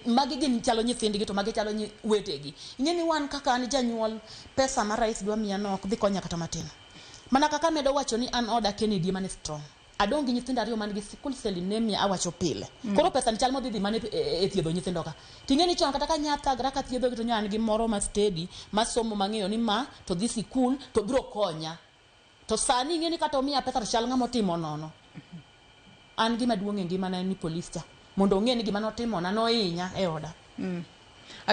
Magi gin chalo nyithindgi to magi chalo wetegi. Ing'e ni wan kaka an janyuol, pesa ma rais dwa miya no ok dhi konya kata matin. Mana kaka amedo wacho ni an oda Kennedy ema ni strong. Adong' gi nyithindo ariyo man gi sickle cell anemia awacho pile. Koro pesa ni chal modhi dhi mana e thiedho nyithindo ka. Ting'e ni chon kata ka nya thagra ka thiedho gi to nya an gi moro ma steady, ma somo mang'eyo ni ma to dhi sikul to biro konya. To sani ing'e ni kata omiya pesa to chal ng'ama otimo nono. An gima duong' e ngimana en ni polis cha mondo ong'e ni gima notimona nohinya e oda.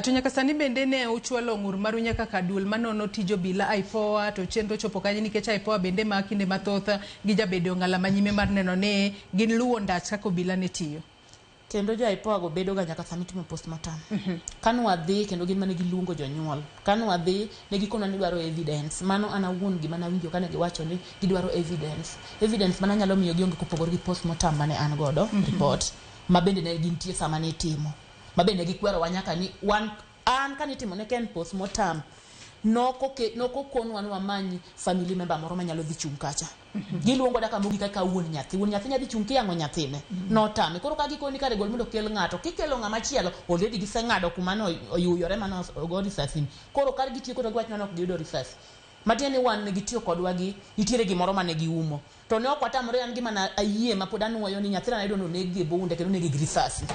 To nyaka sani bende ne uchwalo ng'ur maru nyaka ka duol manono tij obila IPOA, to chenro chopo kanye nikech IPOA bende ma kinde mathoth gijabedo ng'ala manyime mar neno ni gin luwo ndach kaka obila ne tiyo. Kendo jo IPOA go bedo ga nyaka sama itimo postmortem. Kane wadhi kendo gin mane giluongo jonyuol. Kane wadhi ne gikonwa ni dwaro evidence. Mano an awuon gima nawinjo kane giwacho ni gidwaro evidence. Evidence mana nyalo miyo gionge kopogore gi postmortem mane an godo report ma bende ne gintie sama ne itimo. Ma bende gikwerowa nyaka ni wan an kanitimo ne Ken postmortem nokokonwa ni wamany family member moro manyalo dhi chung' kacha. Giluongo daka mogik kaka wuon nyathi. Wuon nyathi nyadhi chung' kiyang'o nyathine. Notame. Koro ka gikoni kare gol mondo okel ng'ato. Kikelo ng'ama chielo already giseng'ado kuma no oyuyore mane ogo risasi. Koro kar gitieko to giwacho ni ok giyudo risasi. Matiende ni wan ne gitiyo kodwa gi nitiere gimoro mane giumo. To ne ok watamore an gima na ayie ma pod anuoyo ni nyathina nayudo ni oneg gi bunde kendo onege gi risasi.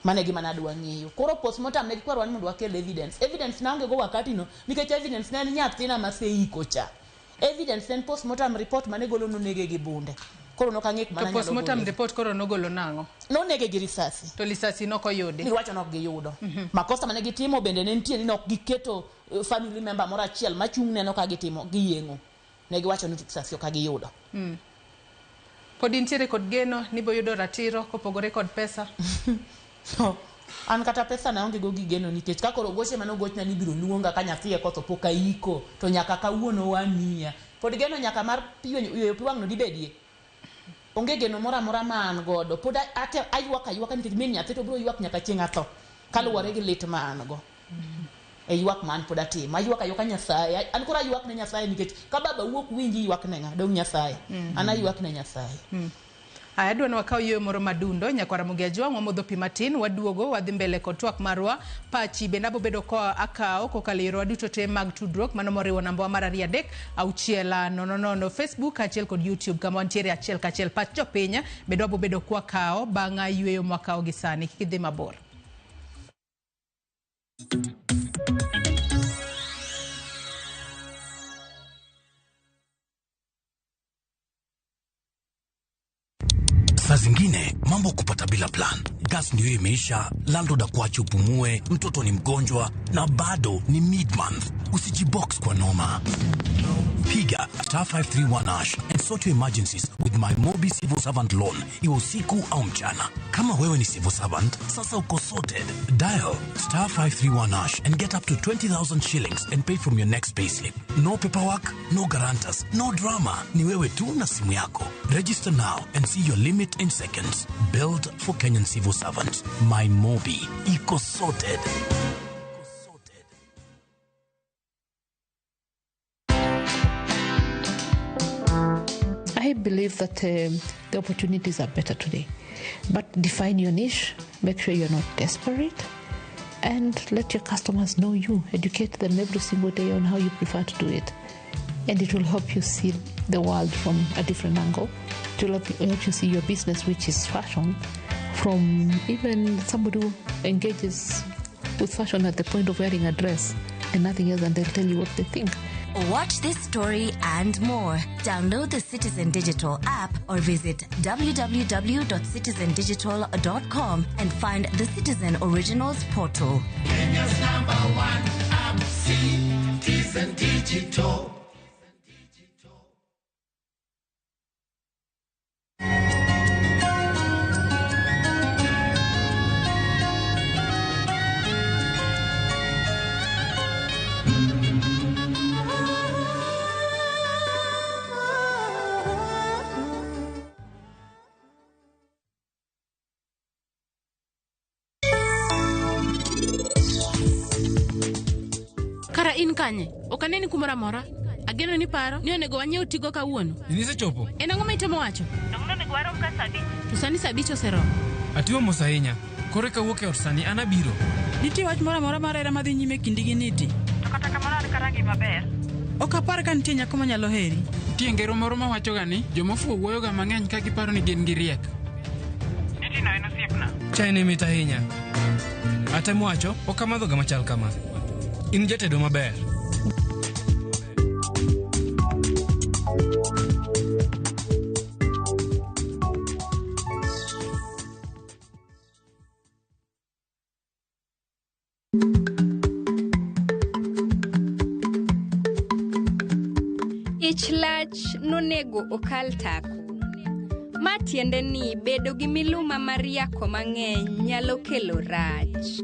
Mano e gima nadwa ng'eyo. Koro postmortem ne gikwarowa ni mondo wakel evidence. Evidence naonge go wakati no nikech evidence ne en nyathina maseiko cha. Evidence ne en postmortem report mane golo nonege gi bunde. Koro nok ang'e kuma To nanyalo postmortem gole. report koro nogolo nang'o? Nonege gi risasi. To lisasi nokoyudi. Giwacho nok giyudo. Makosa mane gitimo bende ne nitie ni nok giketo family member moro achiel machung' neno ka gitimo giyeng'o. Ne giwacho ni risasi ok giyudo. Pod intiere kod geno ni boyudo ratiro kopogore kod pesa? An kata pesa na onge go gi geno nikech ka koro goche mane ogochna ni ibiro luonga ka nyathi eka otho pok aiko to nyaka kawuono wamiya. Pod geno nyaka mar yweyo pi wang' no dibedie. Onge geno moro amora ma an godo. Pod aywak aywaka nikech min nyathi to biro ywak nyaka chieng' atho. Kaluwore gi lit ma an go. E ywak ma an pod atimo. Aywak aywaka Nyasaye. An koro aywak ne Nyasaye nikech ka baba wuok winji ywak ne ng'a? Dong' Nyasaye. An aywak ne Nyasaye. Aya, adwa ni wakaw yueyo moro madundo nyakwara Ramogi Ajwang' wamodho pi matin waduogo wadhi mbele kod twak marwa. Pachi bende abo bedo ka akawo kokalo e yorewa duto te mag tudruok mano moriwo namba wa mar 2 3 6 0 0 Facebook kaachiel kod YouTube kama wantiere achiel kachiel. Pach jopiny bende wabo bedo kwakawo bang' yueyo mwakawo gi sani. Kik idhi mabor. Saa zingine mambo kupata bila plan. Gas ndio imeisha, landlord akuache upumue, mtoto ni mgonjwa na bado ni mid month. Usijibox kwa noma. Piga star 531 hash and sort your emergencies with my Mobi Civil Servant Loan, iwe usiku au mchana. Kama wewe ni civil servant, sasa uko sorted. Dial star 531 hash and get up to 20,000 shillings and pay from your next payslip. No paperwork, no guarantors, no drama. Ni wewe tu na simu yako. Register now and see your limit in seconds. Built for Kenyan civil servants. My Mobi. Iko sorted. I believe that the opportunities are better today. But define your niche, make sure you're not desperate, and let your customers know you. Educate them every single day on how you prefer to do it. And it will help you see the world from a different angle. It will help you see your business, which is fashion, from even somebody who engages with fashion at the point of wearing a dress and nothing else, and they'll tell you what they think. Watch this story and more. Download the Citizen Digital app or visit www.citizendigital.com and find the Citizen Originals portal. Kenya's number one app, Citizen Digital. Kara in kanye? Ok aneni kumoro amora. Ageno ni paro ni onego wanyiew tigo kawuono. Nisechopo. En ang'o ma itemo wacho? To sani saa abich oseromo. Atiyo mos ahinya. Koro eka wuok e ot sani an abiro. Nitie wach moro amora mar hera madhi nyime kindi gi Niti? To kata kamano an kara ngima ber. Ok apar ka nitie nyako manyalo heri. Nitie ngero moro mawachoga ni jomofuwo wuoyoga mang'eny ka giparo ni gin gi riek. Niti no en osiepna. Chai ni mit ahinya. Atemo wacho, ok amadhoga machal kama. In jatedo maber. Ich lach nonego okal tako. Ma tiende ni bedo gi miluma mar yako mang'eny nyalo kelo rach.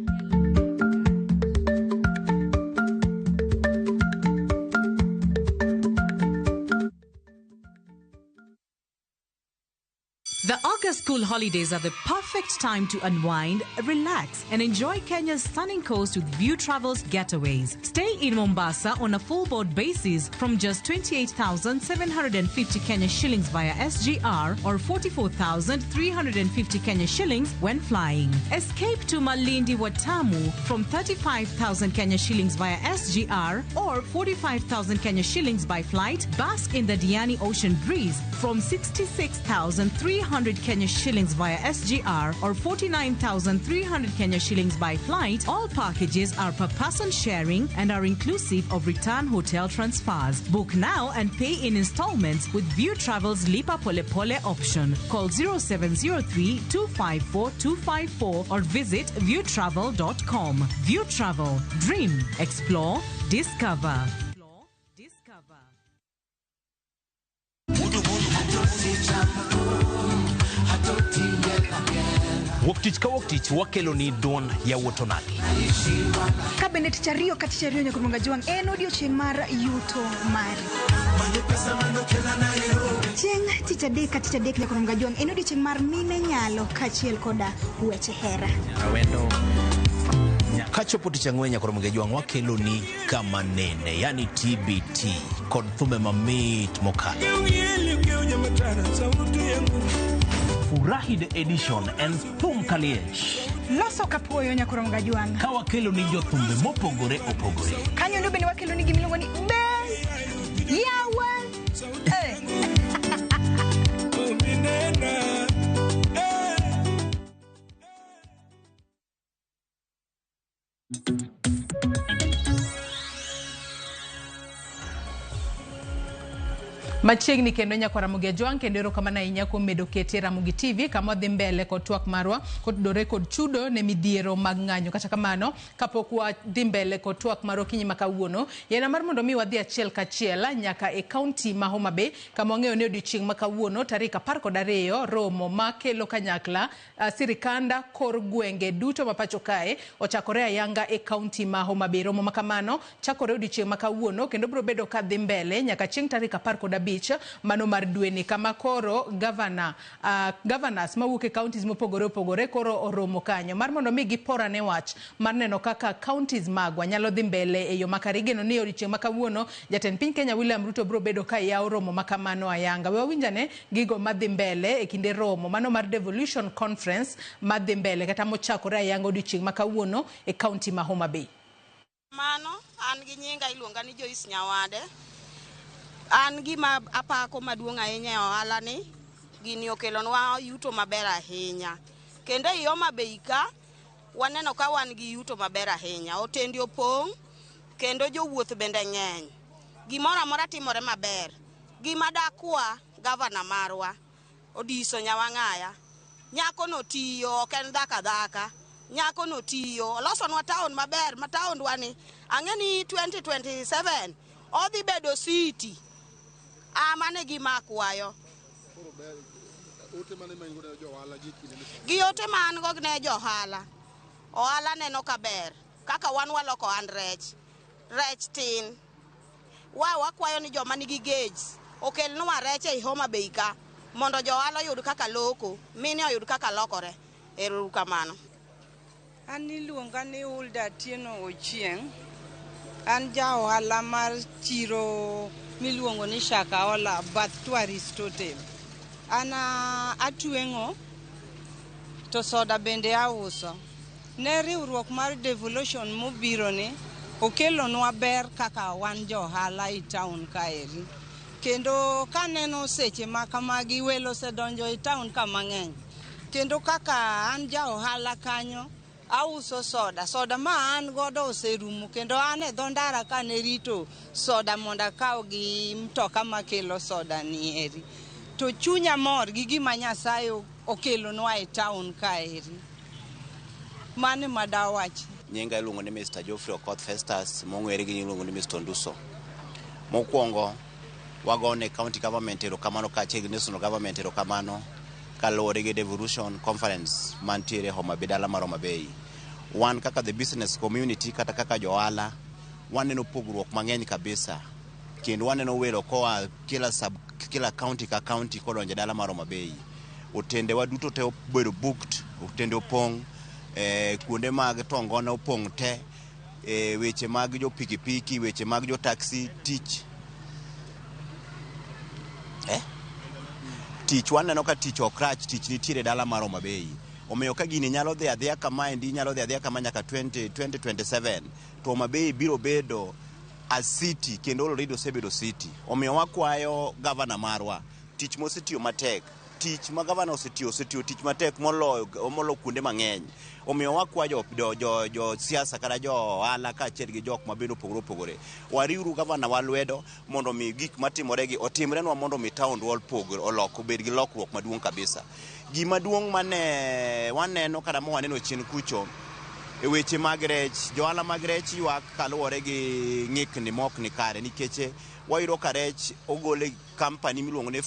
The August school holidays are the perfect time to unwind, relax, and enjoy Kenya's stunning coast with View Travels Getaways. Stay in Mombasa on a full board basis from just 28,750 Kenya shillings via SGR or 44,350 Kenya shillings when flying. Escape to Malindi Watamu from 35,000 Kenya shillings via SGR or 45,000 Kenya shillings by flight. Bask in the Diani Ocean breeze from 66,300 Kenya shillings via SGR or 49,300 Kenya shillings by flight. All packages are per person sharing and are inclusive of return hotel transfers. Book now and pay in installments with View Travel's Lipa Pole Pole option. Call 0703 254 254 or visit viewtravel.com. View Travel. Dream, explore, discover. Wuok tich ka wuok tich wakelo ni duond yawuot onagi. Ka bende tich ariyo ka tich ariyo nyaka Jwang' en odiochieng' mar yuto mari. Chieng' tich adek ka tich adek nyaka Jwang' en odiochieng' mar mine nyalo kaachiel koda weche hera. Kachopo tich ang'wen nyaka Jwang' wakelo ni kama nene, yani TBT kod thumbe mamit mokalo. Furahi the edition and thum kaliech. Loso kapuoyo nyaka Jwang'. Ka wakelo ni jothumbe mopogore opogore. Kanyo ndo bende wakelo ni gimiluongo ni Best Yawa. Machiegni kendo nyakwa Ramogi Ajwang' kendo erokamano ahinya kuom medo kete Ramogi TV kama wadhi mbele kod twak marwa kotudore kod chudo ne midhiero mag ng'anyo. Kata kamano kapok wadhi mbele kod twak marwa okinyi ma kawuono, yena mar mondo mi wadhi achiel kachiel nyaka e kaunti ma Homa Bay kama wang'eyo ni odiochieng' ma kawuono tarik 12 romo makelo kanyakla sirikanda kor gwenge duto ma pacho kae ochakore ayanga e kaunti ma Homa Bay. Romo ma kamano chakore odiochieng' ma kawuono kendo biro bedo ka dhi mbele nyaka chieng' tarik 15 mano mar dweni kama koro governor governors mawuok e counties mopogore opogore koro oromo kanyo mar mondo mi giporane wach mar neno kaka counties magwa nyalo dhi mbele e yo makare. Igeno ni odiochieng' ma kawuono jatend piny Kenya William Ruto biro bedo ka yawo romo ma kamano ayanga. We wawinjane gigo madhi mbele e kinde romo mano mar Devolution Conference madhi mbele kata mochakore ayanga odiochieng' ma kawuono e county ma Homa Bay. Mano an gi nyinga iluonga ni Joyce Nyawade. An gima apako maduong' ahinya e ohala ni gini okelonwa yuto maber ahinya. Kendo ei Homa Bay ka waneno ka wan gi yuto maber ahinya. Otendi opong' kendo jowuoth bende ng'eny. Gimoro amora timore maber. Gima dakwa gavana marwa Odiso Nyawang'aya. Nyako no tiyo, ok en dhaka dhaka. Nyako no tiyo, olosonwa town maber ma taondwa ni ang'e ni 2027 odhi bedo city. Mane gima akwayo. Gi ote ma an go ne johala. Ohala neno ka ber. Kaka wan waloko an rech. Rech tin. Wakwayo ni joma nigi gauge okelnwa rech ei Homa Bay ka mondo johala oyud kaka loko, mine oyud kaka lokore. Ero kamano. An iluonga ni Hulda Atieno Ochieng'. An ja ohala mar chiro miluongo ni Shakahola bath Tourist Hotel. An atweng'o to soda bende auso. Ne riwruok mar devolution mobiro ni okelonwa ber kaka wan jo ohala e town kaeri. Kendo kaneno seche ma kamagi welo osedonjo e town ka mang'eny. Kendo kaka an ja ohala kanyo auso soda. Soda ma an godo oserumo kendo an e dho ndara kane rito soda mondo akaw gi mtoka makelo soda ni eri. To chunya mor gi gima Nyasaye okelonwa e town kaeri. Mano ema dawachi. Nyinga iluongo ni Mr. Geoffrey Okoth Festus, mong'ere gi nying iluongo ni Mr. Onduso. Mokwongo, Wagone county government erokamano kaachiel gi national government erokamano kaluwore gi devolution conference mantiere Homa Bay, dala mar Homa Bay. Wan kaka the business community kata kaka johala waneno pogruok mang'eny kabisa kendo waneno welo koa kila sub, kila county ka county kodonjo e dala mar Homa Bay. Otende wa duto te obedo booked, otende opong', kuonde mag tongona opong' te, weche mag jo pikipiki, weche mag jo taxi, tich tich waneno ka tich ok rach, tich nitiere e dala mar Homa Bay. Omiyo ka gini nyalo dhi adhiya kamaendi, nyalo dhi adhiya kama nyaka 2027 to Homa Bay biro bedo a city kendo already osebedo city. Omiyo wakwayo gavana marwa tich mosetiyo matek, tich ma gavana osetiyo, osetiyo tich matek moloyo molo kuonde mang'eny. Omiyo wakwayo jo siasa kata jo ohala kaachiel gi jok ma bende opogore opogore, wariwuru gavana wa lwedo mondo mi gik matimore gi otimrenwa mondo mi taondwa opogre olok obed gi lokruok maduong' kabisa. Gima duong' mane waneno kata ma waneno chien kucho e weche mag rech, johala mag rech ywak kaluwore gi ng'ikni mok ni kare nikech wayudo ka rech ogol e company miluongo ni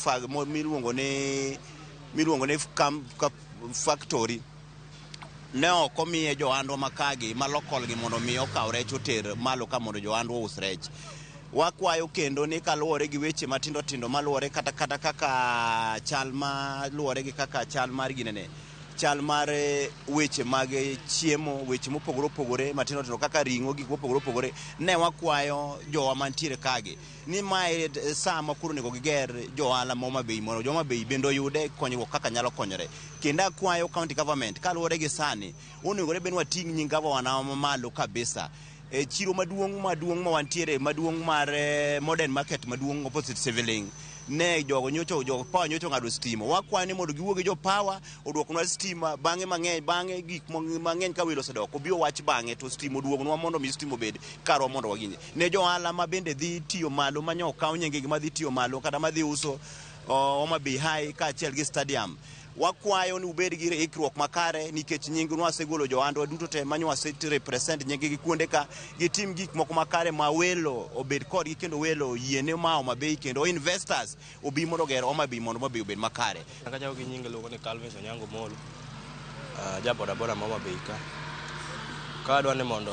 miluongo ni factory ne ok omiye johandwa makagi ma local gi mondo mi okaw rech oter malo ka mondo johandwa ous rech. Wakwayo kendo ni kaluwore gi weche matindo tindo maluwore kata kaka chal ma luwore gi kaka chal mar ginene, chal mar weche mag chiemo, weche mopogore opogore matindo tindo kaka ring'o, gik mopogore opogore, ne wakwayo jowa mantiere kagi ni mae sa ma koro onego giger johala ma Homa Bay mondo jo Homa Bay bende oyude konyruok kaka nyalo konyore. Kendo akwayo county government kaluwore gi sani onegore bed ni wating' nying gavana malo kabisa. E chiro maduong' maduong' ma wantiere maduong' mar modern market maduong' opposite Civiling, ne jogo nyocha jo power nyocha ong'ado stima. Wakwayo ni mondo giwuo gi jo power oduoknwa stima bang'e mang'eny, bang'e gik mang'eny ka welo osedok obi owach bang'e to stima oduognwa mondo mi stima obed karwa mondo waginje. Ne jo ohala ma bende dhi tiyo malo manyo okaw nyingegi madhi tiyo malo kata madhi uso Homa Bay High kaachiel gi stadium, wakwayo ni ubed gi ikruok makare nikech nying nwasegolo johandwa duto te manyo wase represent nying gi kuonde ka gitim gik moko makare ma welo obed kodgi kendo welo yiene ma Homa Bay kendo investors obi mondo oger Homa Bay mondo Homa Bay obed makare. Kachako gi nyinga iluongo ni Calvin Onyango Molo, ja bodaboda ma Homa Bay ka. Ka adwa ni mondo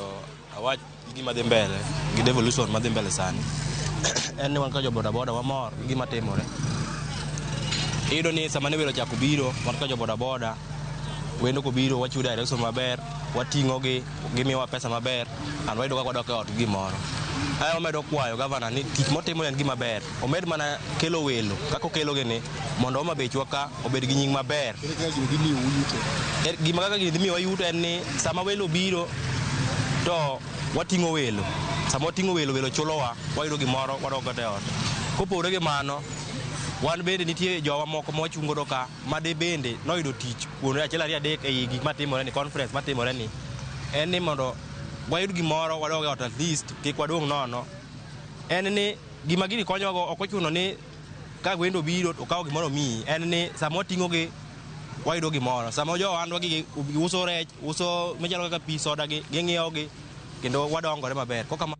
awach gima dhi mbele gi devolution madhi mbele sani, en ni wan kaka jo bodaboda wamor gi gima timore. Iyudo ni sama ne welo ochako biro, wan kaka jo bodaboda, wendo kobiro wachiwo direction maber, wating'o gi, gimiyowa pesa maber, and wayudo kaka wadok e ot gi gimoro. Ae wamedo kwayo gavana ni tich motimo en gima ber, omed mana kelo welo kaka okelogi ni mondo Homa Baychwa ka obed gi nying maber. Gima kaka gini dhi miyowa yuto en ni sama welo biro to wating'o welo, sama wating'o welo, welo chulowa, wayudo gimoro wadok godo e ot. Kopogore gi mano, wan bende nitie jowa moko ma wachung' godo ka ma de bende noyudo tich kuonde achiel ariyo adek ei gik matimore ni conference matimore ni en ni mondo wayud gimoro wadog e ot at least kik wadong' nono. En ni gima gini konyowago ok ochuno ni ka wendo obiro to okawo gimoro omiyi, en ni sama wating'o gi wayudo gimoro. Sama jo ohandwa gi uso rech, uso machalo kaka pi, soda gi, ging'iewo gi kendo wadongore maber. Kokama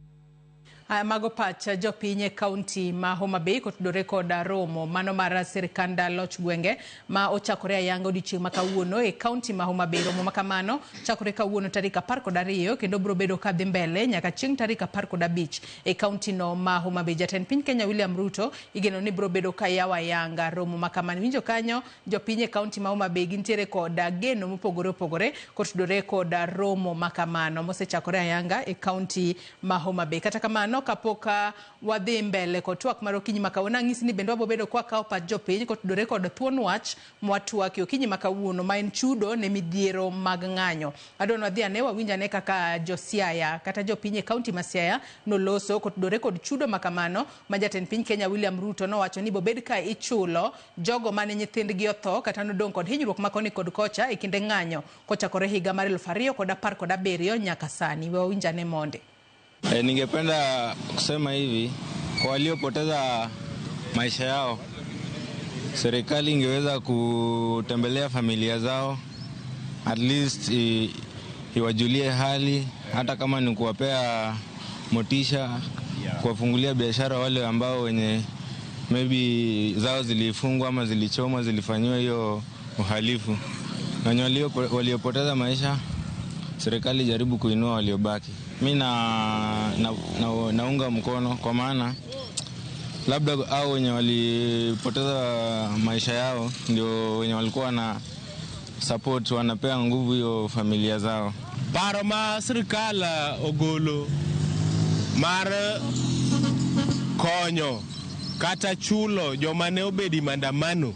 Mago pach jopiny e kaunti ma Homa Bay kotudore kod romo mano mar sirkand loch gwenge ma ochakore ayanga odiochieng' ma kawuono e kaunti ma Homa Bay. Romo ma kamano chakore kawuono tarik 12 kendo biro bedo kadhi mbele nyaka chieng' tarik 15 e kaunti no ma Homa Bay. Jatend piny Kenya William Ruto igeno ni biro bedo ka yawo ayanga romo ma kamano. Winjo kanyo jopiny e kaunti ma Homa Bay gintiere kod geno mopogore opogore kotudore kod romo ma kamano mosechakore ayanga e kaunti ma Homa Bay. Kata kamano kapok wadhi mbele kod twak mar okinyi ma kawuono, ang'isi ni bende wabo bedo kwa kawo pach jopiny kotudore kod thuon wach mwatwaki okinyi ma kawuono ma en chudo ne midhiero mag ng'anyo. Adwa ni wadhi ane wawinj ane kaka jo Siaya kata jopiny e kaunti ma Siaya noloso kotudore kod chudo ma kamano ma jatend piny Kenya William Ruto nowacho ni bobed ka ichulo jogo mane nyithindgi otho kata nodong' kod hinyruok ma koni kod kocha e kinde ng'anyo kochakore higa mar 2017 nyaka sani. We wawinj ane monde. Ningependa kusema hivi, kwa waliopoteza maisha yao, serikali ingeweza kutembelea familia zao, at least iwajulie hali, hata kama ni kuwapea motisha, kuwafungulia biashara wale ambao wenye Maybe zao zilifungwa ama zilichomwa, zilifanyiwa hiyo uhalifu. Na wenye waliopoteza maisha, serikali jaribu kuinua waliobaki. Mi naunga mkono kwa maana labda hao wenye walipoteza maisha yao ndio wenye walikuwa na support, wanapea nguvu hiyo familia zao. Paro ma sirikal ogolo mar konyo kata chulo joma ne obedi maandamano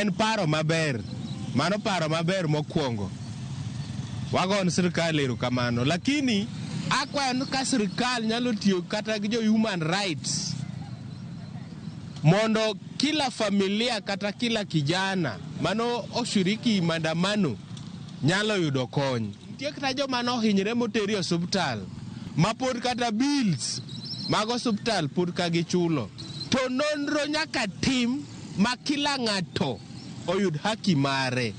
en paro maber. Mano paro maber mokwongo. Wagon sirikal erokamano. Lakini akwayo ni ka sirikal nyalo tiyo kata gi jo human rights mondo kila familia kata kila kijana mano oshiriki maandamano nyalo yudo kony. Nitie kata joma nohinyre moteri e osuptal ma pod kata bills mag osuptal pod ka gichulo. To nonro nyaka tim ma kila ng'ato oyud haki mare.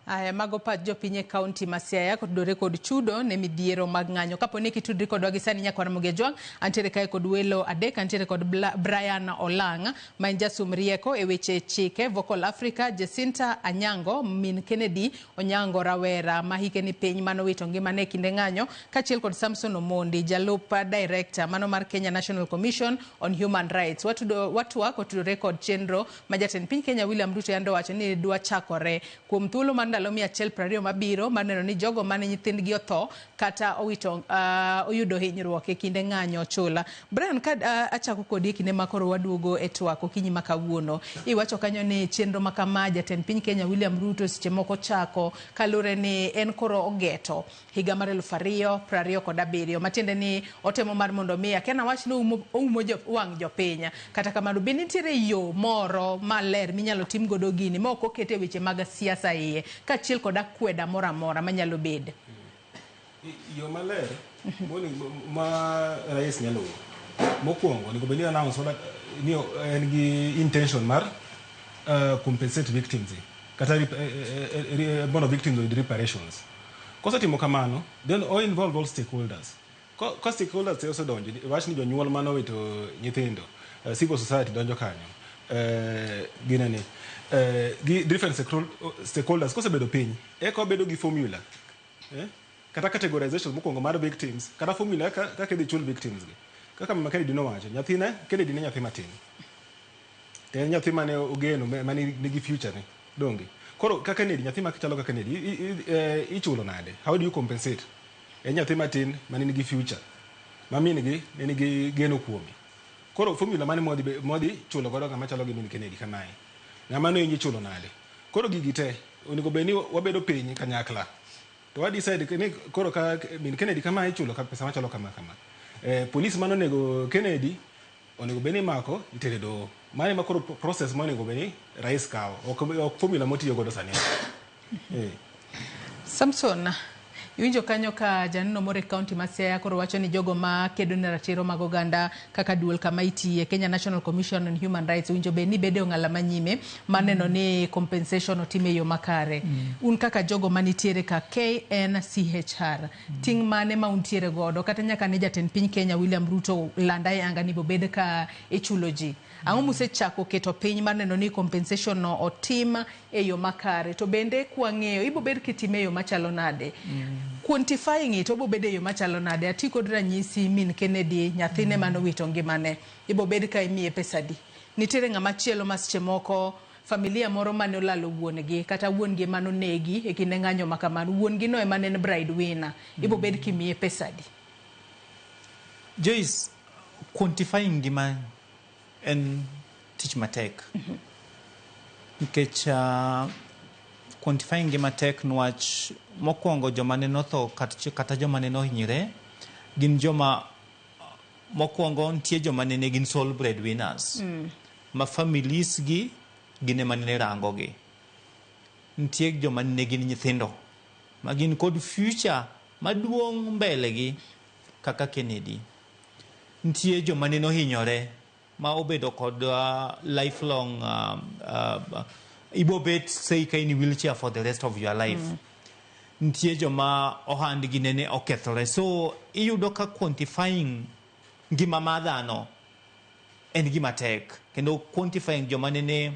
Aya, mago pach jopiny e kaunti ma Siaya kotudore kod chudo ne midhiero mag ng'anyo. Kapo ni kitudri kodwa gi sani nyakwar Ramogi Ajwang', antiere kae kod welo adek, antiere kod Brian Olang' ma en jasum rieko e weche chike Vocal Africa, Jacinta Anyango, min Kennedy Onyango rawera ma hike ni piny manowito ngimane e kinde ng'anyo, kaachiel kod Samson Omondi, jalup director mano mar Kenya National Commission on Human Rights. Watwak otudore kod chenro ma jatend piny Kenya William Ruto yande owacho ni dwa chakore kuom thuolo mar ndalo 120 mabiro mar neno ni jogo mane nyithindgi otho kata owito oyudo hinyruok e kinde ng'anyo chula. Brian, ka achako kodi e kinde ma koro waduogo e twak okinyi ma kawuono, iwacho kanyo ni chenro ma kama jatend piny Kenya William Ruto seche moko chako kaluwore ni en koro ogeto higa mar 2027, matiende ni otemo mar mondo mi akia nawach ni oumo wang' jopiny. Kata kamano, be nitiere yo moro maler minyalo tim godo gini ma ok okete weche mag siasa iye, kaachiel kod akweda moro amora manyalo bede? Yo maler ma rais nyalo mokwongo onego bed ni announce ni en gi intention mar compensate victims kata mondo victims oyud reparations. Kosetimo kamano, then o involve all stakeholders. Ka stakeholders te osedonjo, wach ni jonyuol manowito nyithindo, civil society donjo kanyo, ginene gi different stakeholders kosebedo piny, eka wabedo gi formula kata categorization mokwongo mar victims, kata formula kaka idhi chul victims gi. Kaka Mama Kennedy nowacho, nyathine Kennedy ne nyathi matin, to en nyathi mane ogeno mane nigi future ne donge. Koro kaka Kennedy, nyathi machalo kaka Kennedy ichulo nade? How do you compensate? En nyathi matin mane nigi future, ma min gi ne nigi geno kuome. Koro formula mane modhi chulo godo ng'ama chalo gi min Kennedy kamae, ng'ama nohinyi ichulo nade? Koro gigi te onego bed ni wabedo piny kanyakla to wa decide ni koro ka min Kennedy kamae ichulo ka pesa machalo kama kama. Police manonego Kennedy onego bed ni imako itere doho. Mano ema koro process monego bed ni rais kawo, ok formula motiyo godo sani. Samson, iwinjo kanyo ka janeno moro e kaunti ma Siaya koro wacho ni jogo ma kedo ne ratiro mag oganda kaka duol kama itiye Kenya National Commission on Human Rights winjo bed ni bede ong'ala manyime mar neno ni compensation otim e yo makare. Un kaka jogo manitiere ka KNCHR, ting' mane ma untiere godo kata nyaka ne jatend piny Kenya William Ruto landa e anga ni bobed ka ichulo ji? Ang'o musechako keto piny mar neno ni compensation no otim e yo makare? To bende kwang'eyo ibobed kitime e yo machalo nade? Quantifying it obobed e yo machalo nade? Ati kod ranyisi min Kennedy, nyathine manowito ngimane, ibobed ka imiye pesa adi? Nitiere ng'ama chielo ma seche moko familia moro mane olalo wuon-gi kata wuon-gi manonegi e kinde ng'anyo ma kamano, wuon-gi no ema ne en breadwinner, ibobed kimiye pesa adi? Joyce, quantifying ngima en tich matek. Nikech quantifying ngima tek niwach mokwongo joma ne notho kata joma ne nohinyre gin joma mokwongo nitie joma nene gin sole breadwinners ma families gi gin ema nene rango gi. Nitie joma nene gin nyithindo ma gin kod future maduong' mbele gi kaka Kennedy. Nitie joma nene ohinyore ma obedo kod lifelong ibobet say ka in wheelchair for the rest of your life. Nitie joma ohandgi nene okethore. So iyudo ka quantifying ngima mar dhano en gima tek kendo quantifying joma nene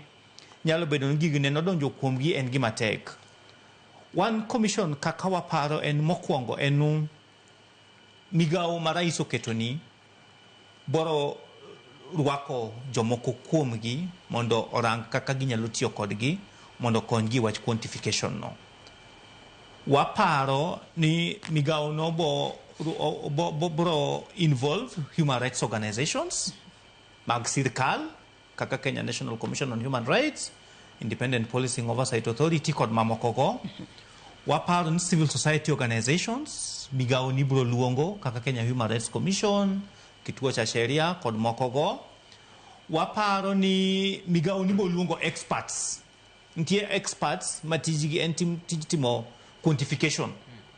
nyalo bedo ni gigi ne nodonjo kuomgi en gima tek. Wan commission kaka waparo en mokwongo en migawo ma rais oketoni boro rwako jomoko kuomgi mondo orang kaka ginyalo tiyo kodgi mondo okonygi e wach quantification no. Waparo ni migawo no bo bro involve human rights organizations mag sirkal kaka Kenya National Commission on Human Rights, Independent Policing Oversight Authority kod mamoko go. Waparo ni civil society organizations migawo ni bro luongo kaka Kenya Human Rights Commission, Kituo cha Sheria kod moko go. Waparo ni migawo ni bo luongo experts. Nitie experts ma tijgi en tij timo quantification.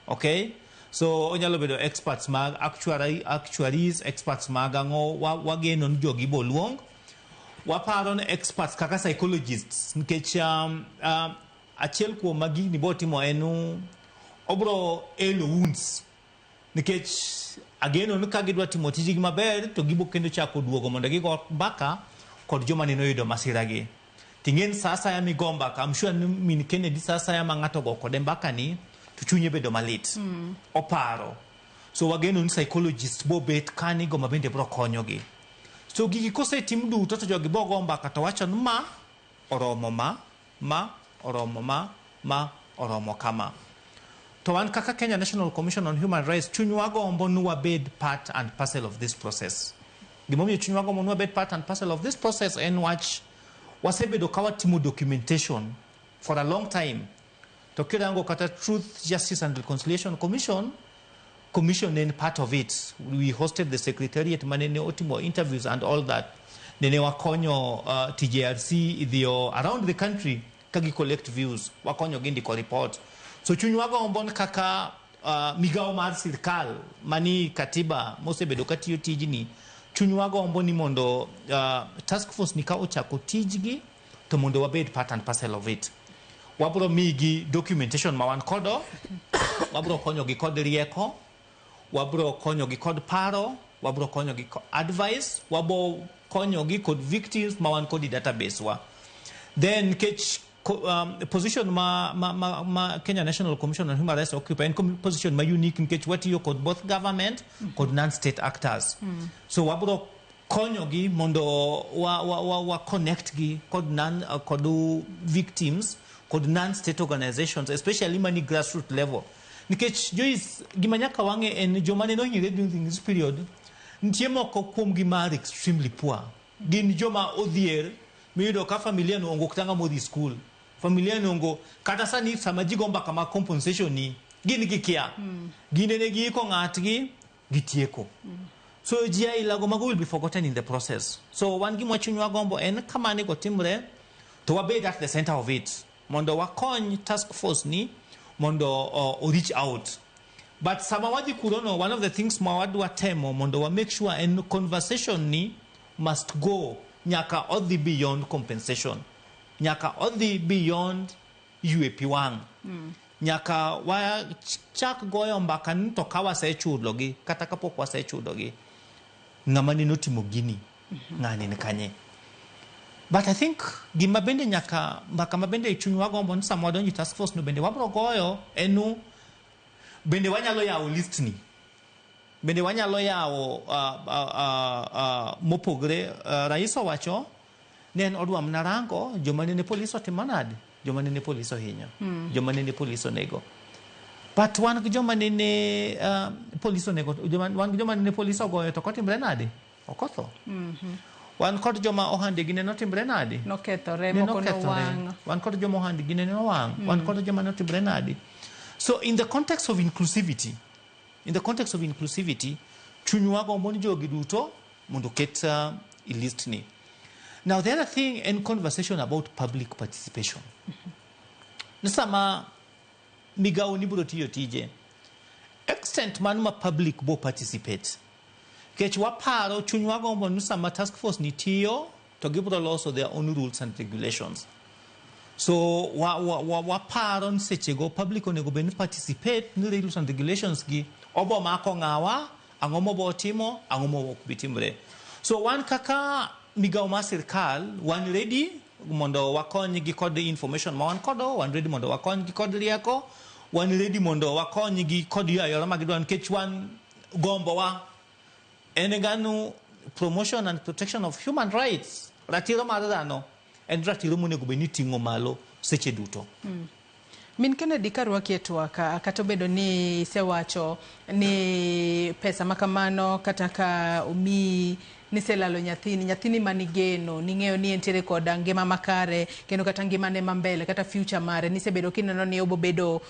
Okay? So onyalo bedo experts mag actuaries, experts mag ang'o, wageno ni jogi bo luong. Waparo ni experts kaka psychologists nikech achiel kuom ma gini bo timo en obro elo wounds nikech ageno ni ka gidwa timo tijgi maber to gibo kendo chako duogo mondo gigo mbaka kod joma nene oyudo masira gi. Ting'en sa asaya migo mbaka, I'm sure ni min Kennedy sa asaya ma ng'ato go kode mbaka ni to chunye bedo malit. Oparo. So wageno ni psychologist bo bet kani go ma bende bro konyogi. So gigi kosetim duto to jogi bo go mbaka to wacho ni ma oromo ma oromo ma oromo kama. To wan kaka Kenya National Commission on Human Rights chunywa gombo ni wabed part and parcel of this process. Gimomiyo chunywa gombo ni wabed part and parcel of this process en wach wasebedo ka watimo documentation for a long time. To kirango kata Truth, Justice and Reconciliation Commission en part of it. We hosted the secretariat manene otimo interviews and all that. Nene wakonyo TJRC idhiyo around the country ka gi collect views, wakonyo gi ndiko report. So chunywa gombo ni kaka migawo mar sirkal mani katiba mosebedo katiyo tijni, chunywa gombo ni mondo task force ni ka ochako tijgi to mondo wabed part and parcel of it. Wabro migi documentation ma wan kodo, wabro konyogi kod rieko, wabro konyogi kod paro, wabro konyogi kod advice, wabro konyogi kod victims ma wan kod e database wa. Then nikech position ma Kenya National Commission on Human Rights occupy en position ma unique nikech watiyo kod both government kod non-state actors. So wabro konyogi mondo wa connect gi kod non kod victims kod non-state organizations, especially mani grassroots level. Nikech Joyce, gima nyaka wang'e en joma ne nohinyre during this period, nitie moko kuomgi mar extremely poor. Gin joma odhier miyudo ka familia no ongo kata ng'ama odhi school. Familia no ongo kata sani sama ji go mbaka mag compensation ni gin gikia. Gin ne giiko ng'atgi gitieko. So ji ailago mago will be forgotten in the process. So wan gima chunywa gombo en kama go timre to wabed at the center of it mondo wakony task force ni mondo o reach out. But sama wadhi kurono, one of the things ma wadwa temo mondo wa make sure en conversation ni must go nyaka odhi beyond compensation. Nyaka odhi beyond ywe pi wang'. Nyaka wachak goyo mbaka ni to ka wasechulogi kata kapok wasechulogi ng'ama nene otimo gini ng'ani ni kanye. But I think gima bende nyaka mbaka ma bende chunywa gombo ni sama wadonjo e task force no bende wabro goyo en nu bende wanyalo yawo list ni bende wanyalo yawo mopogre. Rais owacho ni en odwa mana rango joma nene polis otimo nade, joma nene polis ohinyo, joma nene polis onego. But wan gi joma nene polis onego, wan gi joma nene polis ogoyo to kotimre nade ok otho. Wan kod joma ohandegi ne notimre nade? Nokethore, Ne moko nokethore. nowang'. Wan kod joma ohandgi ne nowang'. Wan kod joma notimre nade? So in the context of inclusivity, in the context of inclusivity, chunywa gombo ni jogi duto mondo oket e list ni. Now the other thing en conversation about public participation. Ni sama migawo ni biro tiyo tije, extent man ma public bo participate. Nikech waparo chunywa gombo ni sama task force ni tiyo to gibiro loso their own rules and regulations. So waparo ni sechego public onego bed ni participate ni rules and regulations gi obo mako ng'awa, ang'o mobo timo, ang'o mo ok bi timre. So wan kaka migawo mar sirkal wan ready mondo wakonygi kod information ma wan kodo, wan ready mondo wakonygi kod rieko, wan ready mondo wakonygi kod yo ayora ma gidwaro nikech wan gombowa en ganu promotion and protection of human rights. Ratiro mar dhano en ratiro monego bed ni iting'o malo seche duto. Min Kennedy, karwaki e twak, kata obedo ni isewacho ni pesa ma kamano kata ka omiyi niselalo nyathini, nyathini manigeno, ning'eyo ni entiere kod ngima makare kendo kata ngimane ma mbele kata future mare nisebedo kineno ni obobedo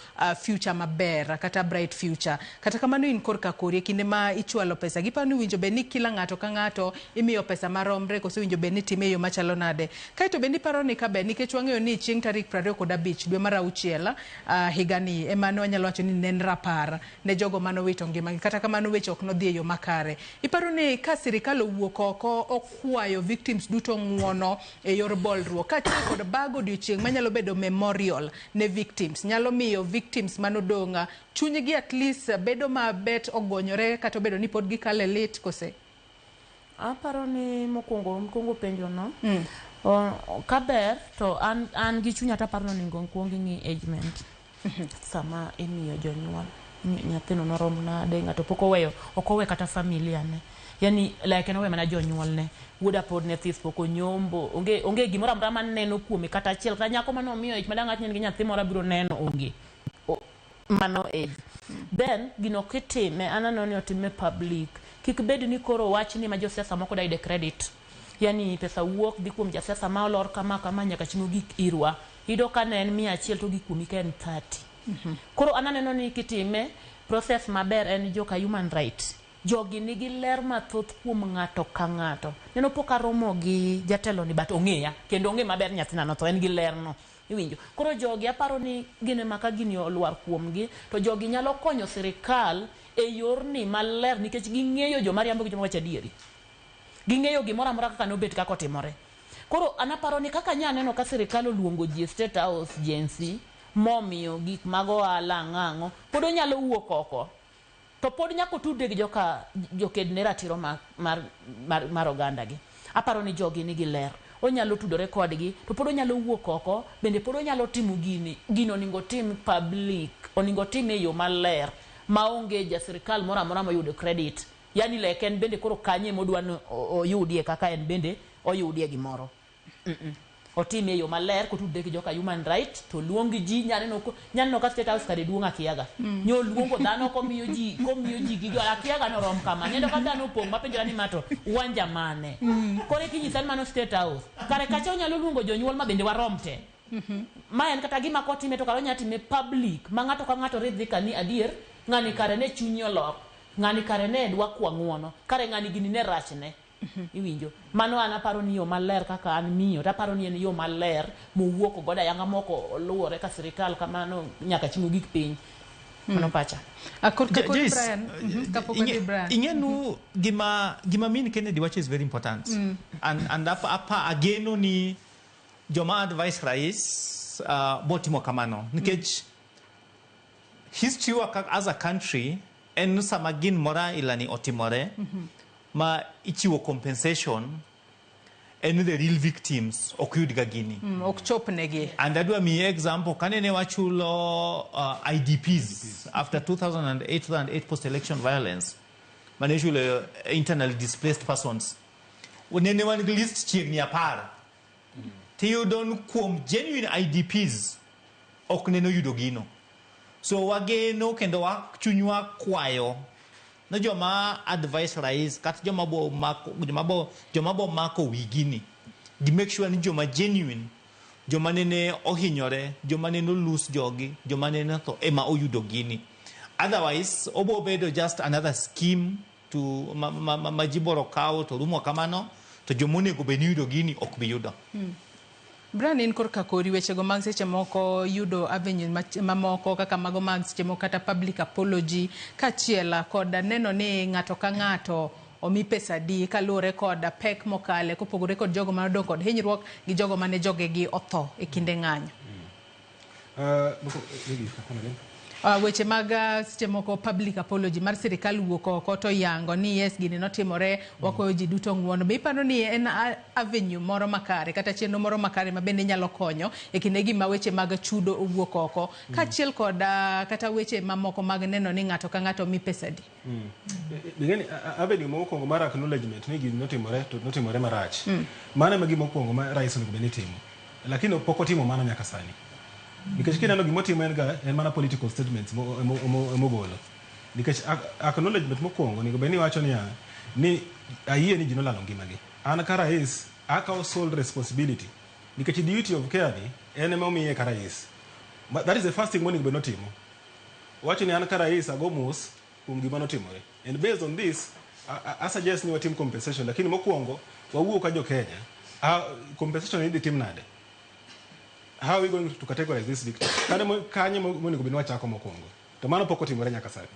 future maber kata bright future. Kata kamano in korka kori e kinde ma ichwalo pesa giparo ni winjo bed ni kila ng'ato ka ng'ato imiyo pesa maromre koso winjo bed ni time e yo machalo nade. Kaeto bende iparo ni kaber nikech wang'eyo ni chieng' tarik 25 dwe mar auchiel higani ema ne wanyalo wacho ni ne en rapar ne jogo manowito ngimagi. Kata kamano weche ok nodhi e yo makare. Iparo ni ka sirikal owuok oko okwayo victims duto ng'uono e yor bolruok kaachiel kod bago odiochieng' manyalo bedo memorial ne victims nyalo miyo victims manodong' chunygi at least bedo mabet ogonyore kata obedo ni pod gikale lit kose? Aparo ni mokwongo mokwongo penjo no kaber to an gi chunya to aparo ni onego kwong ing'i agement sama imiyo jonyuol nyathino norom nade, ng'ato pok oweyo, ok owe kata familia ne, yani like en owe mana jonyuolne, wuoda pod ne this, pok onyombo, onge gimoro amora maneno kuome kata achiel, kata nyako manomiyo ich madang' awach ni en gi nyathi moro abiro neno onge. Mano age. Then gino kitime, an aneno ni otime public, kik bed ni koro wachni ma josiasa moko da yude credit, yani pesa wuok dhi kuom jasiasa ma olor kama kama nyaka chieng' ogik irwa, iyudo ka ne en 100 to ogik kuomi ka en 30. Koro an aneno ni kitime process maber en joka human right, jogi nigi ler mathoth kuom ng'ato ka ng'ato. Neno pok aromo gi jatelo ni but ong'eya kendo ong'e maber nyathina notho, en gi ler no, iwinjo. Koro jogi aparo ni gin ema ka gini olwar kuomgi to jogi nyalo konyo sirikal e yorni maler nikech ging'eyo joma riambo gi joma wacho adieri, ging'eyo gimoro amora kaka nobet kaka otimore. Koro an aparo ni kaka nya neno ka sirikal oluongo ji e State House Jensi momiyo gik mag ohala ang'o pod onyalo wuok oko to pod nyaka otudre gi joka joked ne ratiro mar oganda gi. Aparo ni jogi nigi ler, onyalo tudore kodgi to pod onyalo wuok oko, bende pod onyalo timo gini. Gino onego tim public, onego tim e yo maler maonge ja sirikal moro amora moyudo credit, yani like en bende koro kanye modwa ni oyudie kaka en bende oyudie gimoro. Otime e yo maler kotudre gi joka human right to luong ji. Nyaneno ka State House kare duong' akiaga. Nyo luongo dhano komiyo ji gigo akiaga norom kama neno ka dhano opong' mapenjora ni mato uwanja mane. Koro kinyisa ni mano State House kare kacha onyalo luongo jonyuol ma bende warom te. Ma en kata gima kotime to kare onya time public ma ng'ato ka ng'ato ridhi ka ni adier ng'ani kare ne chunye olok, ng'ani kare ne dwa kwa ng'uono, kare ng'ani gini ne rachne, iwinjo. Mano an aparo ni yo maler kaka an miyo to aparo ni en yo maler mowuok godo ayanga moko oluwore ka sirikal kamano nyaka chieng' ogik piny. Mano pacha. Korka kori Joyce, Brian, kapok wadhi Brian. Ing'enu gima min Kennedy wacho is very important. And apa ageno ni joma advice rais botimo kamano nikech history wa as a country en sama gin mora ilani otimore ma ichiwo compensation en the real victims ok yud ga gini. Ok chopnegi. And adwa miyi example kanene wachulo IDPs after 2008 post election violence mane ichulo internally displaced persons, nene wan gi list chiegni 10 tiyudo ni kuom genuine IDPs ok nene oyudo gino. So wageno kendo wa chunywa kwayo ne joma advice rais kata joma bo mako wi gini gi make sure ni joma genuine, joma nene ohinyore, joma nene olus jogi, joma nene otho ema oyudo gini. Otherwise obo bedo just another scheme to ma ji boro kawo to rumo kamano to joma onego bed ni yudo gini ok bi yudo. Brian, in korka kori wechego mag seche moko yudo avenues mamoko kaka mago mag seche moko kata public apology kaachiel kod neno ni ng'ato ka ng'ato omi pesa di kaluwore kod pek mokale kopogore kod jogo manodong' kod hinyruok gi jogo mane jogegi otho e kinde ng'anyo. Weche mag seche moko public apology mar sirikal wuok oko to yango ni yes, gini notimore, wakwayo ji duto ng'uono. Be iparo ni en avenue moro makare kata chenro moro makare ma bende nyalo konyo e kindegi ma weche mag chudo owuok oko kaachiel kod kata weche mamoko mag neno ni ng'ato ka ng'ato mi pesa di? Ing'eni avenue mokwongo mar acknowledgement ni gini notimore to notimore marach. Mano ema gima okwongo ma rais onego bed ni timo. Lakini pok otimo mano nyaka sani. Nikech kineno gimotimo en ga en mana political statements emogolo. Nikech acknowledgement mokwongo onego bed ni iwacho niya ni ayie ni ji nolalo ngimagi. An ka rais akawo sole responsibility. Nikech duty of care ni en ema omiye ka rais. That is the first thing monego bed notimo. Owacho ni an ka rais ago mos kuom gima notimore. And based on this, I suggest ni watim compensation. Lakini mokwongo wawuo ka jo Kenya. Compensation idhi tim nade? How are we going to categorize this victim? Kanye monego bed ni wachako mokwongo. To mano pok otimore nyaka sani.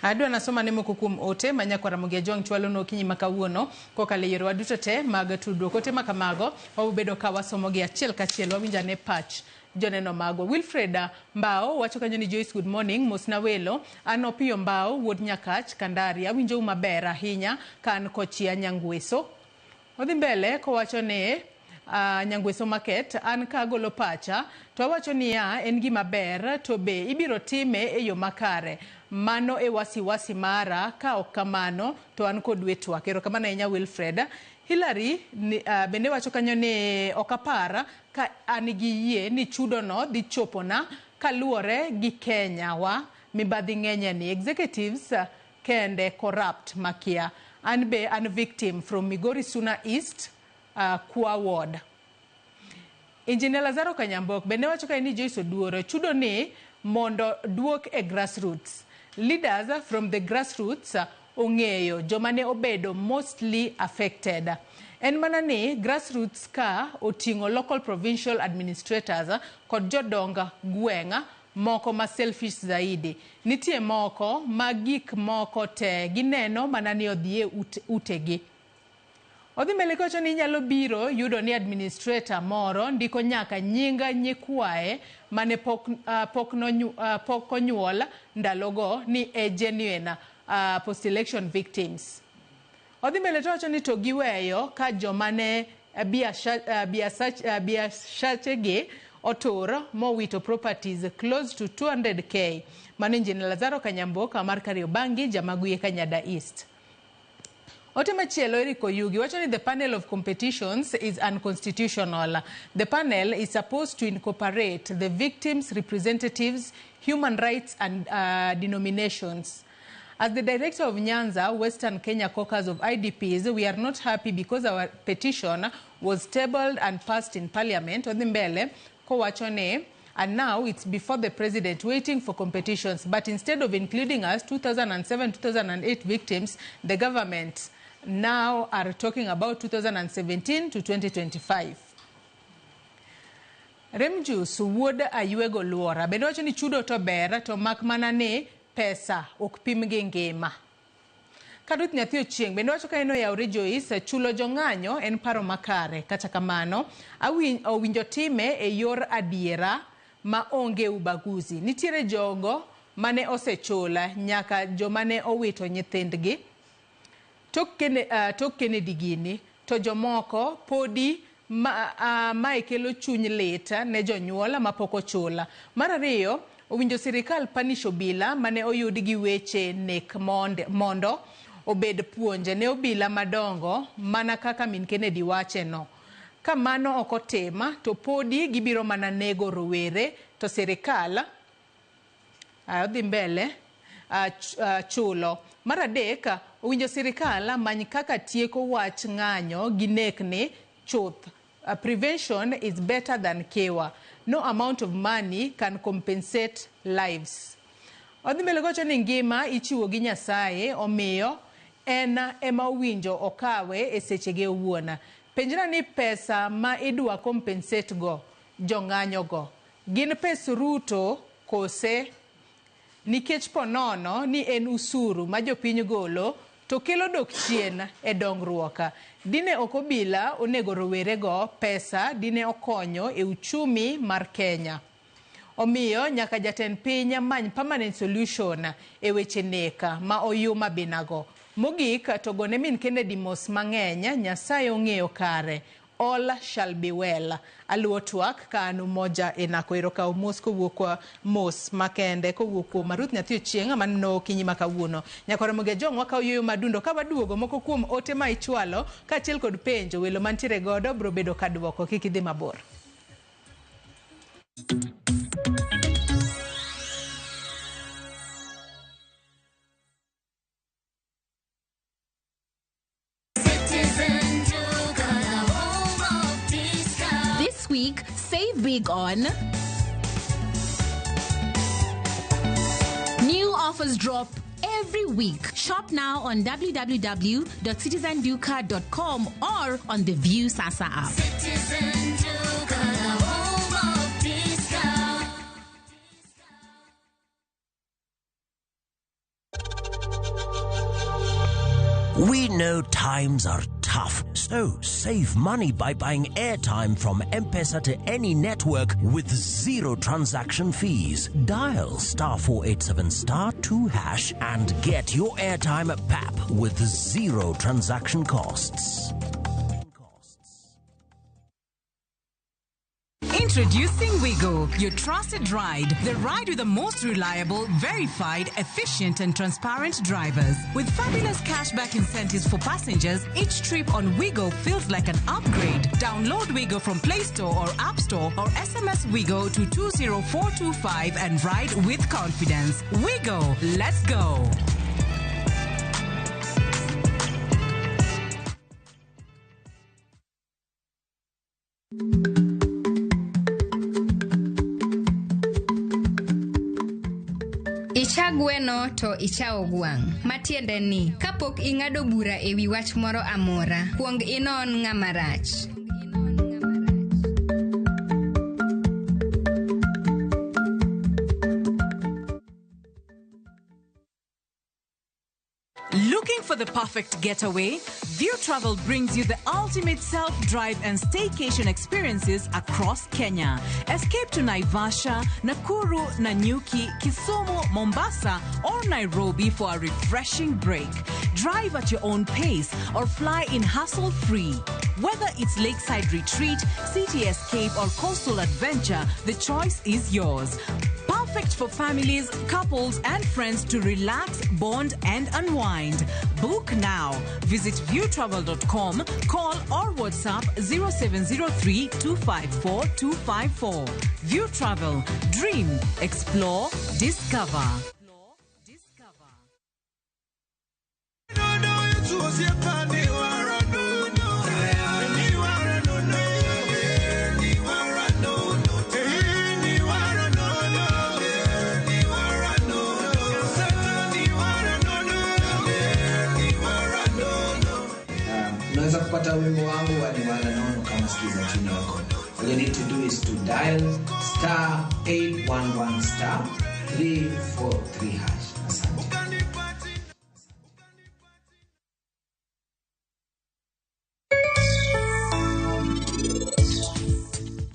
Adwa nasoma ne moko kuom ote ma nyakwar Ramogi Ajwang' chwalo okinyi ma kawuono kokalo e yorewa duto te mag tudruok. Ote ma kamago wabobedo ka wasomogi achiel kachiel, wawinjo ane pach joneno magwa. Wilfred Mbao wacho kanyo ni Joyce, good morning, mosna welo. An Opiyo Mbao wuod Nyakach Kandari, awinjou maber ahinya ka an kochia Nyangweso. Odhi mbele kowacho ni Nyangweso Market, an ka agolo pacha to awacho niya en gima ber to be ibiro time e yo makare. Mano e wasiwasi mara, ka ok kamano to an kod twak. Erokamano ahinya Wilfred. Hillary ni, bende wacho kanyo ni ok apar ka an gi yie ni chudo no dhi chopona kaluwore gi Kenya wa mibadhi ng'enye ni executives kende corrupt makia. An be an victim from Migori Suna East, Kwa Ward. Engineer Lazaro Kanyambok bende wacho kae ni Joyce Oduor chudo ni mondo duok e grassroots. Leaders from the grassroots ong'eyo joma ne obedo mostly affected. En mana ni grassroots ka oting'o local provincial administrators kod jodong gweng' moko ma selfish zaidi. Nitie moko ma gik moko te gineno mana ni odhi e utegi. Odhi mbele kowacho ni inyalo biro yudo ni administrator moro ndiko nyaka nying nyikwaye mane pok onyuol ndalogo ni e genuine post-election victims. Odhi mbele to wacho ni to giweyo ka joma ne biashachegi otur mowito properties close to 200k. Mano Engineer Lazaro Kanyamboka mar Kariobangi, Jamaguye Kanyada East. Ote machielo Eric Oyugi wacho ni the panel of competitions is unconstitutional. The panel is supposed to incorporate the victims' representatives, human rights and denominations. As the director of Nyanza, Western Kenya Caucus of IDPs, we are not happy because our petition was tabled and passed in parliament. Odhi mbele kowacho ni and now it's before the president waiting for competitions. But instead of including us, 2007-2008 victims, the government now are talking about 2017 to 2025. Remjus wuod Ayuego Luora bende wacho ni chudo to ber to mak mana ni pesa ok pim gi ngima. Karuth Nyathi Ochieng' bende wacho ka en oyawre Joyce, chulo jong'anyo en paro makare. Kata kamano, owinjo time e yor adiera ma onge ubaguzi. Nitiere jogo mane osechula nyaka joma ne owito nyithindgi tok Kennedy gini, to jomoko podi mae kelo chuny lit ne jonyuol mapok ochula. Mar ariyo, owinjo sirikal punish obila mane oyud gi weche nek mondo obed puonj ne obila madongo mana kaka min Kennedy wache no. Ka mano ok otim to podi gibiro mana nego rowere to sirikal odhi mbele chulo. Mar adek, owinjo sirikal many kaka tieko wach ng'anyo gi nek ni chuth. Prevention is better than cure. No amount of money can compensate lives. Odhi mbele kowacho ni ngima ichiwo gi Nyasaye, omiyo en ema owinjo okawe e sechege owuon. Penjna ni pesa ma idwa compensate go jong'anyo go gin pes Ruto kose? Nikech ponono ni en usuru ma jopiny golo to kelo dok chien e dongruok. Dine ok obila onego rowerego pesa dine okonyo e uchumi mar Kenya. Omiyo nyaka jatend piny many permanent solution e weche nek ma oyuma binago. Mogik to gone min Kennedy mos mang'eny, Nyasaye ong'eyo kare. All shall be well. Aluwo twak ka an Umoja e Nako. Erokaw mos kowuok kwa mos makende kowuok kuom Ruth Nyathi Ochieng' maneno okinyi ma kawuono. Nyaka Ramogi Ajwang' wakaw yueyo madundo ka waduogo moko kuom ote ma ichwalo kaachiel kod penjo welo mantiere godo biro bedo ka duoko. Kik idhi mabor. Citizen Duka, the home of discount. This week, save big on new offers drop every week. Shop now on www.citizenduka.com or on the View Sasa app. Citizen Duka, the home of discount. We know times are tough, so save money by buying airtime from M-Pesa to any network with zero transaction fees. Dial star 487 star 2 hash and get your airtime at PAP with zero transaction costs. Introducing Wigo, your trusted ride. The ride with the most reliable, verified, efficient, and transparent drivers. With fabulous cashback incentives for passengers, each trip on Wigo feels like an upgrade. Download Wigo from Play Store or App Store or SMS Wigo to 20425 and ride with confidence. Wigo, let's go. Icha gweno to ichawo gwang'. Matiende ni, kapok ing'ado bura e wi wach moro amora, kuong inon ng'ama rach. Looking for the perfect getaway? View Travel brings you the ultimate self-drive and staycation experiences across Kenya. Escape to Naivasha, Nakuru, Nanyuki, Kisumu, Mombasa, or Nairobi for a refreshing break. Drive at your own pace or fly in hassle-free. Whether it's lakeside retreat, city escape, or coastal adventure, the choice is yours. Perfect for families, couples, and friends to relax, bond, and unwind. Book now. Visit viewtravel.com, call or WhatsApp 0703 254 254. View Travel. Dream, explore, discover. Unaweza kupata wimbo wangu wa Niwala Nono kama sikiza tune yako. All you need to do is to dial star 811 star 343 hash. Asante.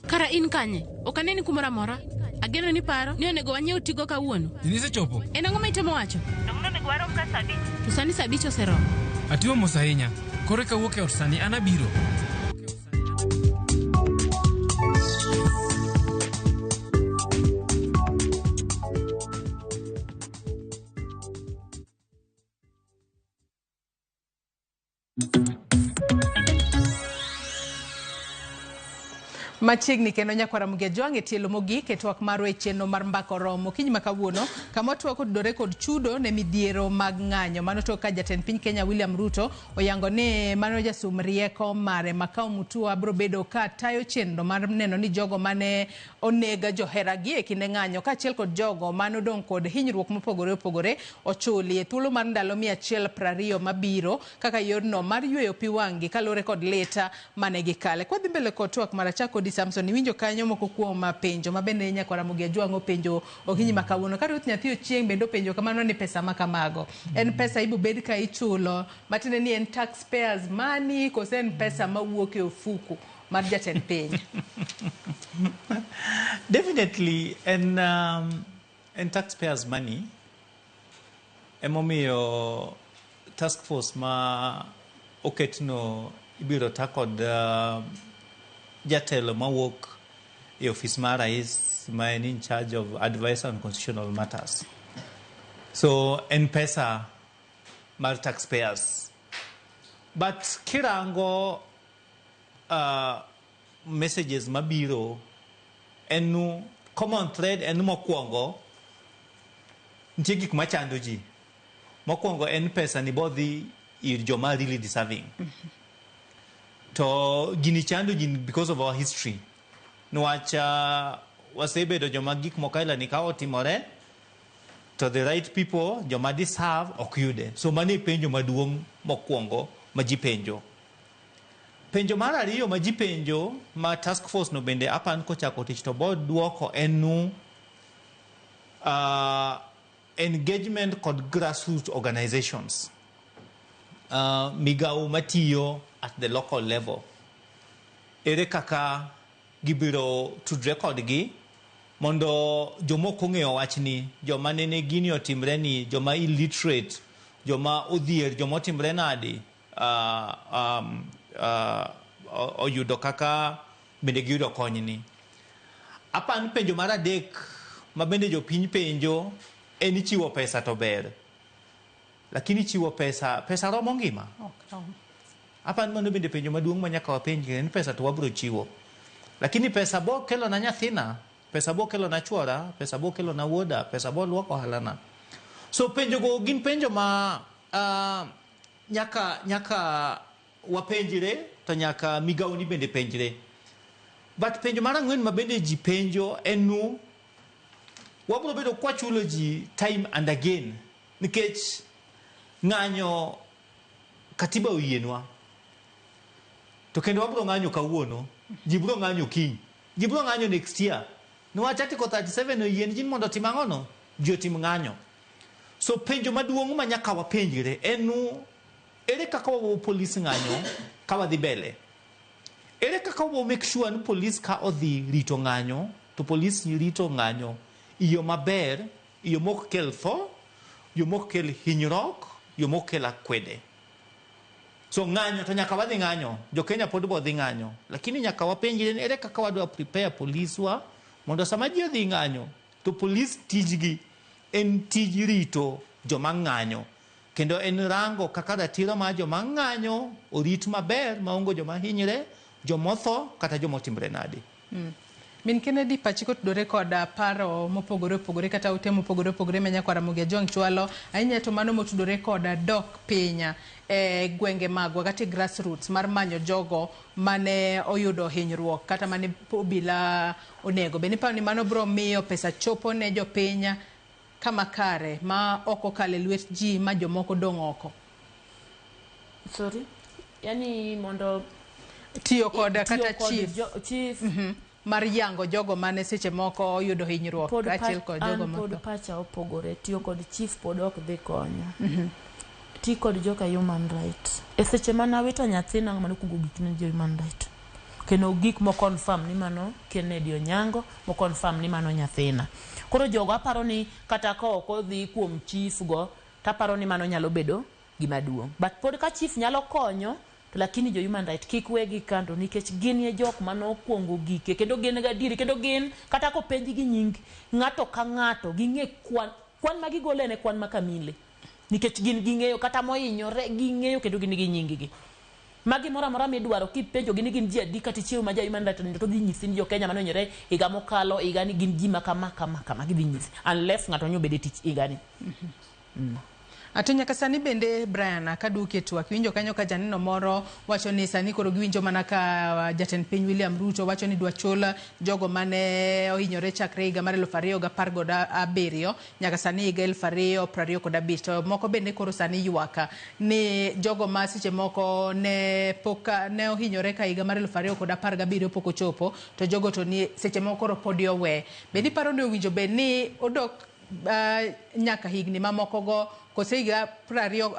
Kara in kanye? Ok aneni kumoro amora. Ageno ni paro ni onego wanyiew tigo kawuono. Nisechopo. En ang'o ma itemo wacho? Dong' onego warom ka sa abich. To sani sa abich oseromo. Atiyo mos ahinya. Koro eka awuok e ot sani an abiro. Machiegni kendo nyakwara Mugia Jwang' e tielo mogik e twak marwa e chenro mar mbaka oromo okinyi ma kawuono kama twak otudore kod chudo ne midhiero mag ng'anyo. Mano tok ka jatend piny Kenya William Ruto oyango ni mano jasum rieko mare Makau Mutua biro bedo ka tayo chenro mar neno ni jogo mane oneg joheragi e kinde ng'anyo kaachiel kod jogo mane odong' kod hinyruok mopogore opogore ochuli e thuolo mar ndalo 120 mabiro kaka yorno mar yweyo pi wang'gi kaluwore kod lit mane gikale. Kwadhi mbele kod twak mar achak kodi Samson, iwinjo kanyo moko kuom penjo ma bende nyakwara Mugia Jwang' openjo okinyi ma kawuono. Ka Ruth Nyathi Ochieng' bende openjo kamano ni pesa ma kamago en pesa ibo bed ka ichulo matiende ni en taxpayers money kose en pesa mawuok e ofuku mar jatend piny? Definitely en en taxpayers money emomiyo task force ma oketno ibiro ta kod jatelo mawuok e ofis mar rais ma en in charge of advice on constitutional matters. So en pesa mar taxpayers. But kirango messages mabiro en nu common thread en mokwongo nitie gik machando ji. Mokwongo en pesa ni bodhi ir joma really deserving. To gini chando ji because of our history. Niwach wasebedo joma gik moko aila ni ka otimore to the right people joma deserve ok yude. So mano e penjo maduong' mokwongo ma ji penjo. Penjo mar ariyo ma ji penjo ma task force no bende apan kochako tich to bo duoko en nu engagement kod grassroots organizations. Migawo matiyo at the local level. Ere kaka gibiro tudre kodgi mondo jomoko ong'eyo wachni, joma nene gini otimre ni, joma illiterate, joma odhier, joma otimre nadi, oyudo kaka bende giyudo konyni. Apan penjo mar adek ma bende jopiny penjo en ni chiwo pesa to ber. Lakini chiwo pesa, pesa romo ngima? Apan mano bende penjo maduong' ma nyaka wapenjre ni pesa to wabiro chiwo. Lakini pesa bo kelo na nyathina, pesa bo kelo na chuora, pesa bo kelo na wuoda, pesa bo luoko ohalana. So penjo go gin penjo ma nyaka wapenjre to nyaka migawo ni bende penjre. But penjo mar ang'wen ma bende ji penjo en nu wabiro bedo kwachulo ji time and again nikech ng'anyo katiba oyienwa. To kendo wabiro ng'anyo kawuono, ji biro ng'anyo kiny, ji biro ng'anyo next year. Niwach Article 37 oyien ji mondo otim ang'ono? Ji otim ng'anyo. So penjo maduong' ma nyaka wapenjre en nu ere kaka wabo police ng'anyo ka wadhi mbele? Ere kaka wabo make sure ni police ka odhi rito ng'anyo to police rito ng'anyo e yo maber, e yo mok kel tho, yo mok kel hinyruok, yo mok kel akwede. So ng'anyo to nyaka wadhi ng'anyo, jo Kenya pod bo dhi ng'anyo. Lakini nyaka wapenjre ni ere kaka wadwa prepare police wa mondo sama ji odhi ng'anyo to police tijgi en tij rito joma ng'anyo. Kendo en rango kaka ratiro mar joma ng'anyo orit maber maonge joma hinyre, jomotho kata jomotimre nadi. Min Kennedy pachi kotudore kod paro mopogore opogore kata ute mopogore opogore ma nyakwar Ramogi Ajwang' chwalo ahinya to mano motudore kod dok piny e gwenge magwa kata e grassroots mar manyo jogo mane oyudo hinyruok kata mane obila onego. Bende iparo ni mano biro miyo pesa chopo ne jopiny kama kare ma ok okalo e lwet ji ma jomoko dong' oko? Sorry? Yani mondo tiyo kod kata chief, chief. Mar yango jogo mane seche moko oyudo hinyruok kaachiel kod jogo motho. Pod pacha opogore, tiyo kod chief pod ok dhi konyo. Ti kod joka human right. E seche mane awito nyathina mane okuongo gik ne jo human right. Kendo gik mo confirm ni mano Kennedy Onyango, mo confirm ni mano nyathina. Koro jogo aparo ni kata ka ok odhi kuom chief go, taparo ni mano nyalo bedo gima duong'. But pod ka chief nyalo konyo, to lakini jo human right kik wegi kando nikech gin e jok manokuongo gike kendo gin gadieri kendo gin kata kopenj gi nying ng'ato ka ng'ato ging'e kwan kwan ma gigolo en e kwan ma kamili nikech gin ging'eyo kata mohinyore ging'eyo kendo gin gi nying gi. Ma gimoro amora midwaro kipenjo gi ni gin ji adi kata ichiew ma ja human right to dhi nyisi ni jo Kenya mane ohinyore higa mokalo higa ni gin ji ma kama kama kama gidhi nyisi unless ng'ato nyo obedo e tich higa ni. To nyaka sani bende Brian kaduoki e twak iwinjo kanyo ka janeno moro wacho ni sani koro giwinjo mana ka jatend piny William Ruto wacho ni dwa chul jogo mane ohinyore chakre higa mar 2017 nyaka sani higa 2025 to moko bende koro sani ywak ni jogo ma seche moko ne pok ne ohinyore ka higa mar 2017 pok ochopo to jogo to ni seche moko koro podi owe. Bende iparo ni owinjo bed ni odok Nyaka higni mamoko go kose higa 20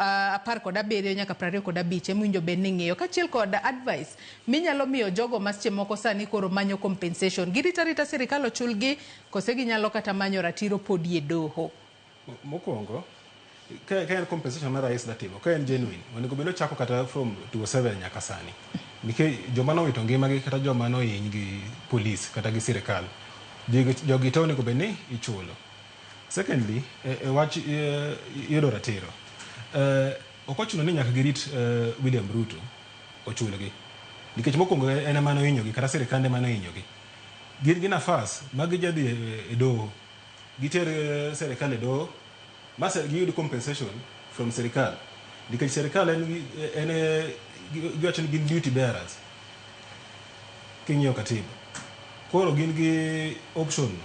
17 nyaka 25 emowinjo bed ni ing'iyo. Kaachiel kod advice minyalo miyo jogo ma seche moko sani koro manyo compensation. Girito arita sirikal ochulgi kose ginyalo kata manyo ratiro podi e doho. Mokwongo, ka en compensation ma rais datimo, ka en genuine, onego bed ni ochako kata from 2007 nyaka sani. Nikech joma nowito ngimagi kata joma nohiny gi polis kata gi sirikal, jogi te onego bed ni ichulo. Secondly, e wach yudo ratiro, ok ochuno ni nyaka girit William Ruto ochulgi. Nikech mokwongo en ema nohinyogi kata sirikande ema nohinyogi. Gin gi nafas ma gijadhi e doho, giter sirikal e doho, ma giyud compensation from sirikal. Nikech sirikal en giwacho ni gin duty bearers king'iyo katiba. Koro gin gi option no.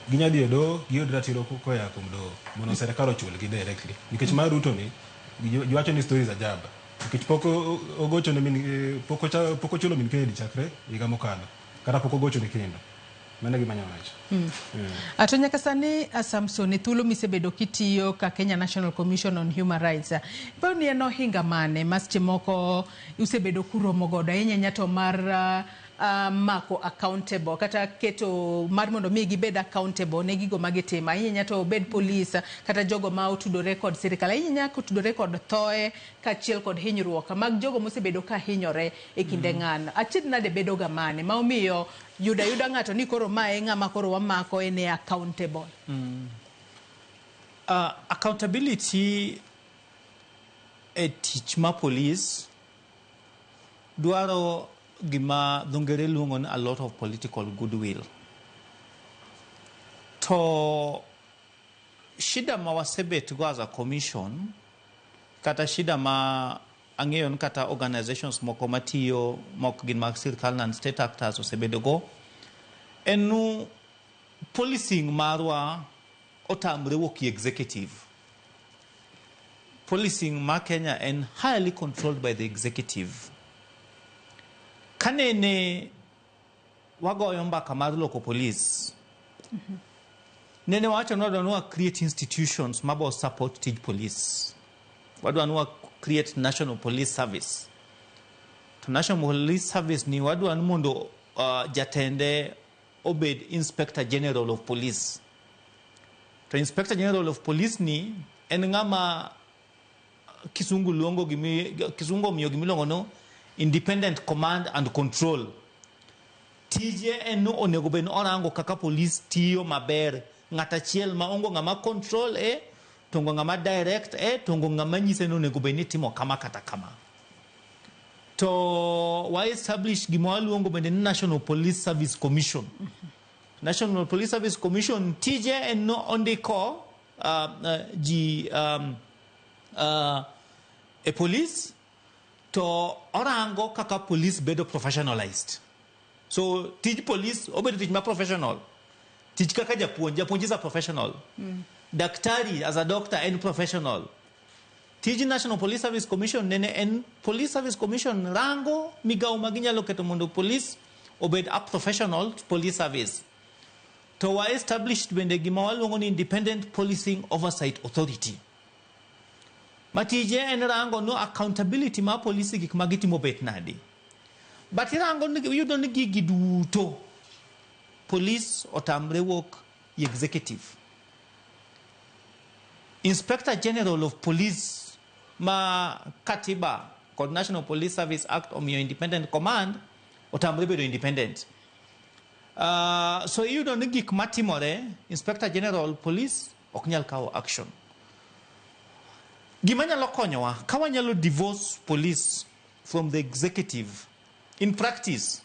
Ginya dhi e doho, giyud ratiro koya kuom doho mondo sirikal ochulgi directly. Nikech mar Ruto ni, giwacho ni stories ajaba. Nikech pok ogocho ne min, pok ochulo min Kennedy chakre higa mokalo. Kata pok ogocho ne kendo. Mano e gima anyalo wacho. To nyaka sani, Samson, e thuolo misebedo kitiyo ka Kenya National Commission on Human Rights, iparo ni en ohinga mane ma seche moko usebedo kuromo godo ahinya ahinya to mar mako accountable kata keto mar mondo mi gibed accountable ne gigo ma gitimo ahinya ahinya to obed polis kata jogo ma otudore kod sirikal ahinya ahinya kotudore kod thoe kaachiel kod hinyruok mag jogo mosebedo ka hinyore e kinde ng'ano. Achiedh nade bedo ga mane ma omiyo yudo ayuda ng'ato ni koro ma e ng'ama koro wamako en e accountable? Accountability e tich ma polis dwaro gima dho ngere luongo ni a lot of political goodwill. To shida ma wasebet go as a commission, kata shida ma ang'eyo ni kata organizations moko matiyo mok gin mag sirkal non state actors osebedo go, en nu policing marwa otamre wuok e executive. Policing ma Kenya en highly controlled by the executive. Kanene wagoyo mbaka mar loko police, nene wawacho ni wadwa ni wa create institutions mabo support tij police. Wadwa ni wa create National Police Service. To National Police Service ni wadwa ni mondo jatende obed Inspector General of Police. To Inspector General of Police ni en ng'ama kisungu luongo gimi, kisungu omiyo gimiluongo no independent command and control. Tije en ni onego bed ni orango kaka police tiyo maber. Ng'at achiel ma ongo ng'ama control e, to ongo ng'ama direct e, to ongo ng'ama nyise ni onego bed ni timo kama kata kama. To wa establish gima waluongo bende ni National Police Service Commission. National Police Service Commission tije en no ondiko ji e police to orango kaka police bedo professionalized. So tij police obedo tich ma professional. Tich kaka japuonj, japuonj is a professional. Daktari as a doctor en professional. Tij National Police Service Commission nene en Police Service Commission rango migawo ma ginyalo keto mondo police obed a professional police service. To wa established bende gima waluongo ni Independent Policing Oversight Authority. Matije en rango no accountability ma polisi gik ma gitimo bet nadi. But irango ni iyudo ni gigi duto police otamre wuok i executive. Inspector General of Police ma katiba kod National Police Service Act omiyo independent command otamre bedo independent. So iyudo ni gik matimore Inspector General Police ok nyal kawo action. Gima nyalo konyowa ka wanyalo divorce police from the executive in practice.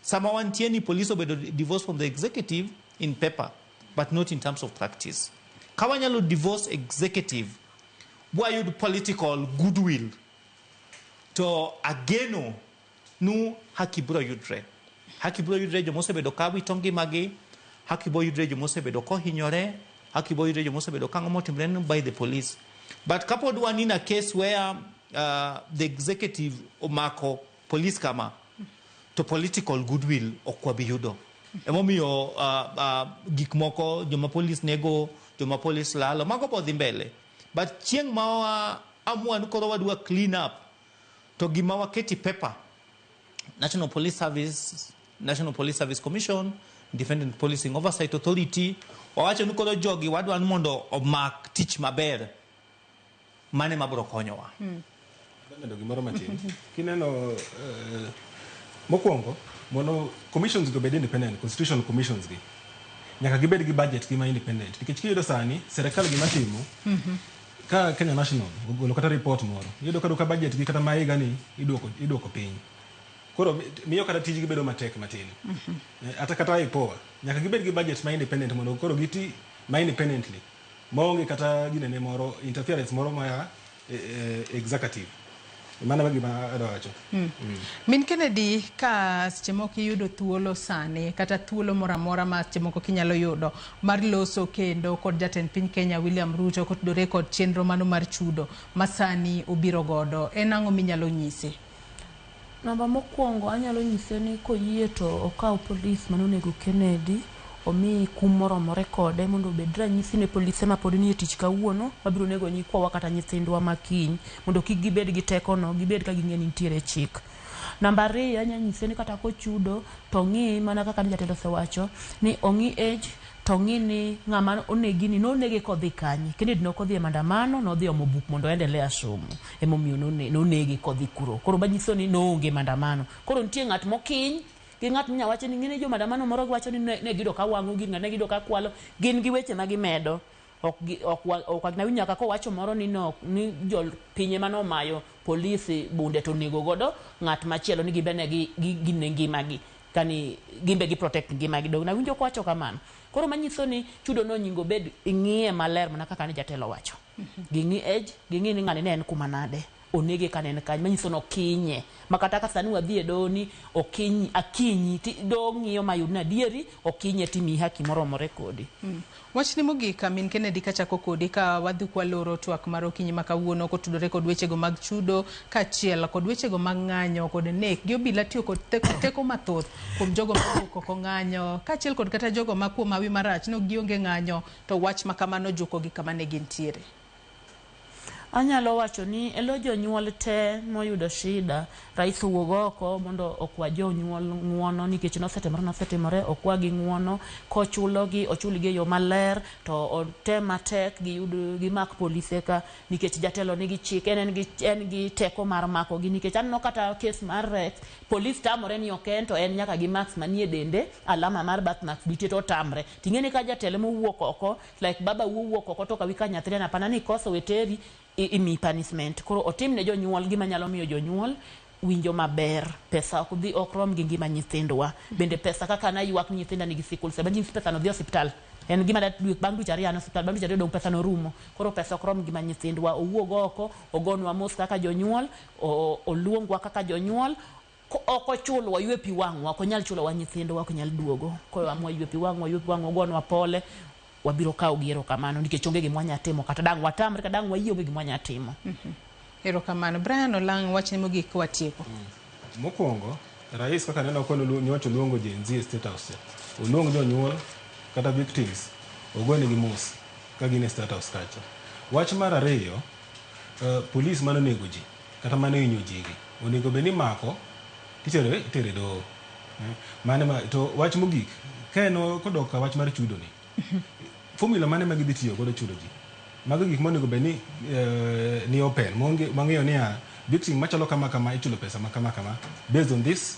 Sama wantie ni police obedo divorce from the executive in paper but not in terms of practice. Ka wanyalo divorce executive wayud political goodwill to ageno nu haki biro yudre. Haki biro yudre joma osebedo ka wito ngimagi, haki biro yudre joma osebedo kohinyore, haki biro yudre joma osebedo ka ang'o motimre by the police. But kapod wan in a case where the executive omako police kama, to political goodwill ok wabi yudo. Emomiyo gik moko joma polis nego, joma polis lalo, mago bo dhi mbele. But chieng' ma wa amua ni koro wadwa clean up, to gima waketi paper, National Police Service, National Police Service Commission, Independent Policing Oversight Authority, wawacho ni koro jogi wadwa ni mondo omak tich maber, mane mabiro konyowa. Medo gimoro matin. Kineno mokwongo mondo commissions go bed independent, constitutional commissions gi nyaka gibed gi budget gi ma independent, nikech kiyudo sani serikal gima timo ka Kenya National ogolo kata report moro, iyudo ka budget gi kata ma higa ni iduoko piny. Koro miyo kata tijgi bedo matek matin. Ata kata IPOA nyaka gibed gi budget ma independent mondo koro giti ma independently maonge kata ginene moro, interference moro ma executive. Mano e gima adwa wacho. Min Kennedy, ka seche moko iyudo thuolo sani kata thuolo moro amora ma seche moko kinyalo yudo mar loso kendo kod jatend piny Kenya William Ruto kotudore kod chenro mano mar chudo ma sani obiro godo, en ang'o minyalo nyise? Namba mokwongo anyalo nyise ni koyie to okaw polis manonego Kennedy, omi kum moromore kode mondo obed ranyisi ne polise mapod nie tich kawuono mabiro nego nyikwawa kata nyithindwa makiny, mondo kik gibed gi tekono, gibed ka ging'e ni nitiere chik. Namba ariyo anyalo nyise ni kata kochudo to ong'i mana kaka jatelo osewacho ni ong'i age to ong'i ni ng'ama onegi ni nonege kodhi kanye. Kennedy nok odhi e maandamano, nodhi omo buk mondo oendelea somo. Emomiyo nonege kodhi kuro. Koro manyiso ni noonge maandamano. Koro nitie ng'at mokiny gi ng'at minya wacho ni ng'ene jo maandamano moro giwacho ni ne giyudo ka wang'o gir ng'ato, ne giyudo ka kwalo, gin gi weche ma gimedo. Ok nawinjo nyaka kowacho moro ni no, ni jopiny ema nomayo polisi bunde to onego godo ng'at machielo ni gimbe ne gine ngimagi kani gimbe gi protect ngimagi. Dong nawinjo kowacho kamano. Koro manyiso ni chudo no onego bed ing'iye maler mana kaka ne jatelo wacho. Ging'i age, ging'i ni ng'ani ne en kuma nade, onege ka ne en kanye, manyiso ni okinye. Ma kata ka sani wadhi e doho ni okinyi, akinyi, ti doho ng'iyo mayud ni adieri okinye timiyi haki moromore kodi. Wachni mogik, Min Kennedy, kachako kodi ka wadhi kwaloro twak mar okinyi ma kawuono kotudore kod wechego mag chudo kaachiel kod wechego mag ng'anyo kod nek gi obila tiyo kod teko mathoth kuom jogo mawuok oko ng'anyo kaachiel kod kata jogo ma kuom hawi marach ne ok gionge ng'anyo to wach ma kamano jukogi kama ne gintiere. Anyalo wacho ni elo jonyuol te moyudo shida, rais owuog oko mondo okwa jonyuol ng'uono nikech nosetimore okwagi ng'uono, kochulogi ochulgi e yo maler to otem matek giyud gimak polise ka nikech jatelo nigi chik en gi teko mar makogi nikech aneno kata kes mar Rex, polis tamore ni ok en to en nyaka gi marks manie dende, alama mar birthmarks nitie to otamre. Ting'e ni ka jatelo mowuok oko like baba wuok oko to kawi ka nyathine na pana ni koso weteri imi punishment. Koro otim ne jonyuol gima nyalo miyo jonyuol winjo maber. Pesa ok dhi ok rom gi ngima nyithindwa. Bende pesa kaka naywak ni nyithinda nigi sikul, sema nyis pesa no dhi osiptal. En gima bang' dweche ariyo an osiptal, bang' dweche ariyo dong' pesa no rumo. Koro pesa ok rom ngima nyithindwa. Owuog oko, ogonwa mos kaka jonyuol, oluongwa kaka jonyuol. Ok ochulwa, oywe pi wang'wa, ok onyal chulowa nyithindwa, ok nyal duogo. Koro amwa ywe pi wang'wa, ywe pi wang'wa, ogonwa pole. Wabiro kawo gi erokamano nikech onge gima wanyalo timo, kata dang' watamre, kata dang' wayie, onge gima wanyalo timo. Erokamano. Brian Olang', wachni mogik watieko. Mokwongo, rais kaka neno kono nyocha oluongo Gen Z e State House. Oluong jonyuol kata victims, ogonegi mos ka gin e State House kacha. Wach mar ariyo, polis manonego ji kata manohinyo ji gi onego bed ni mako itere doho. Mano ma to wach mogik ka en kodok ka wach mar chudo ni, formula mane ma gidhi tiyo godo chudo ji? Mago gik monego bed ni ni open, mang'eyo niya victim machalo kama kama ichulo pesa ma kama kama based on this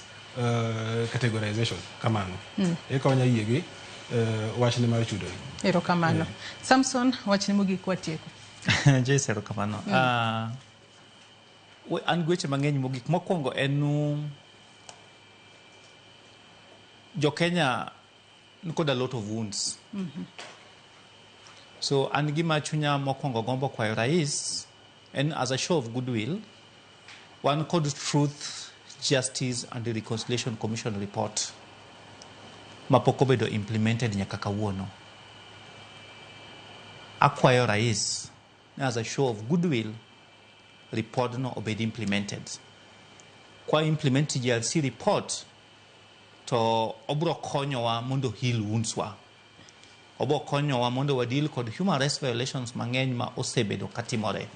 categorization kamano. Eka wanya yie gi wachne mar chudo ni. Erokamano. Samson, wachni mogik watieko. Joyce, erokamano. An gi weche mang'eny mogik. Mokwongo en jo Kenya nikod a lot of wounds. So an gima chunya mokwongo gombo kwayo rais en as a show of goodwill, wan kod Truth, Justice and Reconciliation Commission report mapok obedo implemented nyaka kawuono. Akwayo rais as a show of goodwill, report no obed implemented. Kwa implement TJRC report, To obro konyowa mondo heal wounds wa. Obo konyowa mondo wa deal kod human rights violations mang'eny ma osebedo katimore.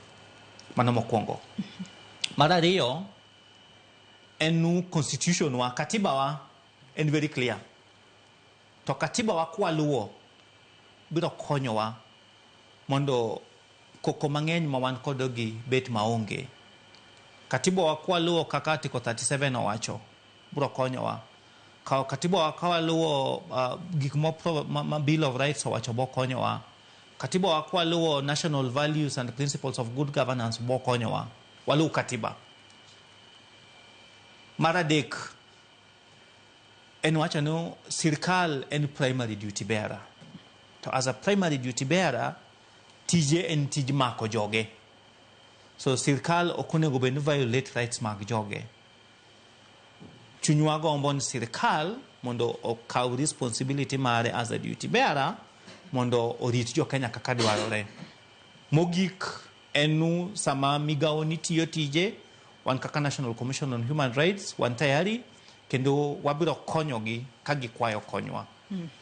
Mano mokwongo. Mar ariyo, en nu constitution wa, katiba wa en very clear. To katiba wa kwaluwo biro konyowa mondo koko mang'eny ma wan kodo gi bet maonge. Katiba wa kwaluwo kaka Article 37 owacho biro konyowa. Ka katiba wa kawaluwo gik ma Bill of Rights owacho bo konyowa. Katiba wa kwaluwo national values and principles of good governance bo konyowa. Waluw katiba. Mar adek, en wacho ni sirkal en primary duty bearer. To as a primary duty bearer, tije en tij mako joge. So sirkal ok onego bed ni violate rights mag joge. Chunywa gombo ni sirkal mondo okaw responsibility mare as a duty bearer mondo orit jo Kenya kaka dwarore. Mogik en nu sama migawo ni tiyo tije, wan kaka National Commission on Human Rights wan tayari kendo wabiro konyogi ka gikwayo konywa.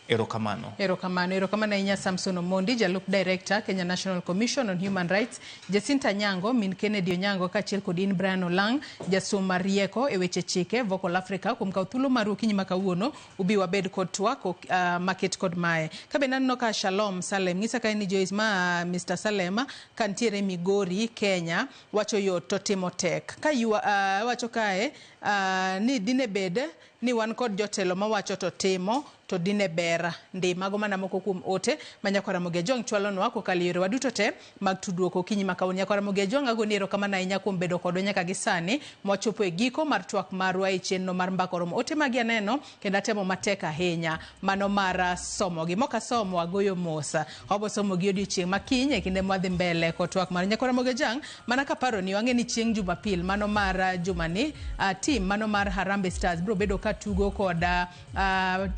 Erokamano. Erokamano, erokamano ahinya Samson Omondi, jalup director, Kenya National Commission on Human Rights, Jacinta Nyango, min Kennedy Onyango, kaachiel kod in Brian Olang, jasom mar rieko e weche chike, Vocal Africa, kuom kawo thuolo maru okinyi ma kawuono, ubi wabed kod twak maket kod mae. Ka bende aneno ka Shalom Salem, ng'isa kae ni Joyce ma Mr. Salem, ka nitiere Migori, Kenya, wacho yot to timo tek. Ka wacho kae ni dine bed ni wan kod jotelo mawacho to timo, to dine ber ndi. Mago mana moko kuom ote ma Nyakwar Ramogi Ajwang' chwalonwa kokalo e yorewa duto te mag tudruok okinyi ma kawuono. Nyakwar Ramogi Ajwang' agoni erokamano ahinya kuom bedo kodwa nyaka gi sani mwachopo e giko mar twak marwa e chenro mar Mbaka Oromo. Ote magi aneno kendo atemo matek ahinya mano mar somogi. Mok asomo agoyo mos. Wabo somogi odiochieng' ma kiny e kinde mwadhi mbele kod twak mar Nyakwar Ramogi Ajwang'. Mana kaparo ni wang'e ni chieng' Jumapil mano mar jumani, team mano mar Harambee Stars biro bedo ka tugo kod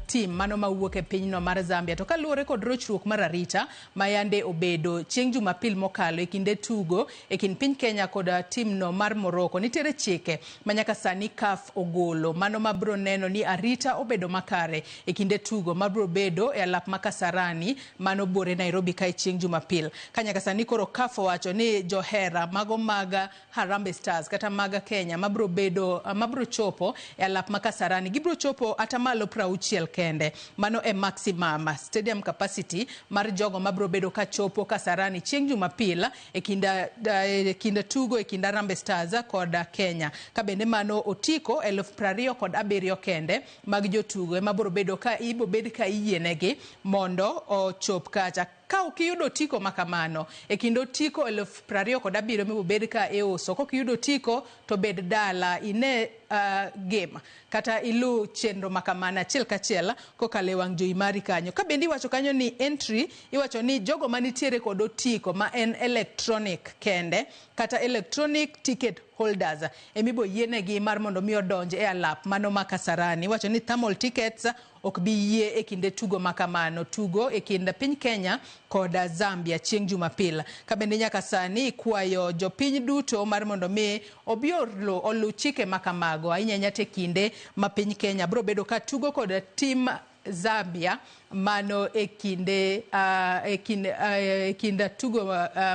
team mano mawuok e pinyno mar Zambia. To kaluwore kod rochruok mar arita ma yande obedo chieng' Jumapil mokalo e kinde tugo e kind piny Kenya kod team no mar Morocco, nitiere chike ma nyaka sani CAF ogolo mano mabiro neno ni arita obedo makare e kinde tugo mabiro bedo e alap ma Kasarani mano buore Nairobi kae chieng' Jumapil. Ka nyaka sani koro CAF owacho ni johera mago mag Harambee Stars kata mag Kenya mabiro bedo mabiro chopo e alap ma Kasarani gibiro chopo atamalo 60 kende. Mano e maximum stadium capacity mar jogo mabiro bedo ka chopo Kasarani chieng' Jumapil e kind tugo e kind Harambee Stars kod Kenya. Ka bende mano otiko 27,000 kende mag jotugo ema biro bedo ka ibo bed ka iyienegi mondo ochop kacha. Ka ok iyudo otiko makamano e kind otiko 27,000 mibo bed ka iuso, kok iyudo otiko to bed dala ine game kata ilu chenro makamano achiel kachiel kokalo e wang' jowi mari kanyo. Ka bende iwacho kanyo ni entry, iwacho ni jogo manitiere kod otiko ma en electronic kende kata electronic ticket holders emibo yienegi mar mondo mi odonj e alap mano ma Kasarani. Iwacho ni thermal tickets ok bi yie e kinde tugo makamano, tugo e kind piny Kenya kod Zambia chieng' Jumapil. Ka bende nyaka sani ikwayo jopiny duto mar mondo mi obi olu chike makamago ahinya ahinya te kinde ma piny Kenya biro bedo ka tugo kod team Zambia mano e kinde e kind tugo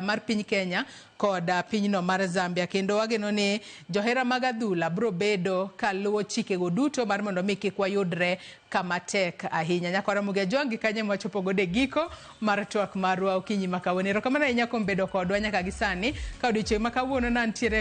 mar piny Kenya kod pinyno mar Zambia. Kendo wageno ni johera mag adhula biro bedo ka luwo chikego duto mar mondo mi kik wayudre kama tek ahinya. Nyakwar Ramogi Ajwang' gi kanyo mwachopo godo e giko mar twak marwa okinyi ma kawuono. Erokamano ahinya kuom bedo kodwa nyaka gi sani. Ka odiochieng' ma kawuono nantiere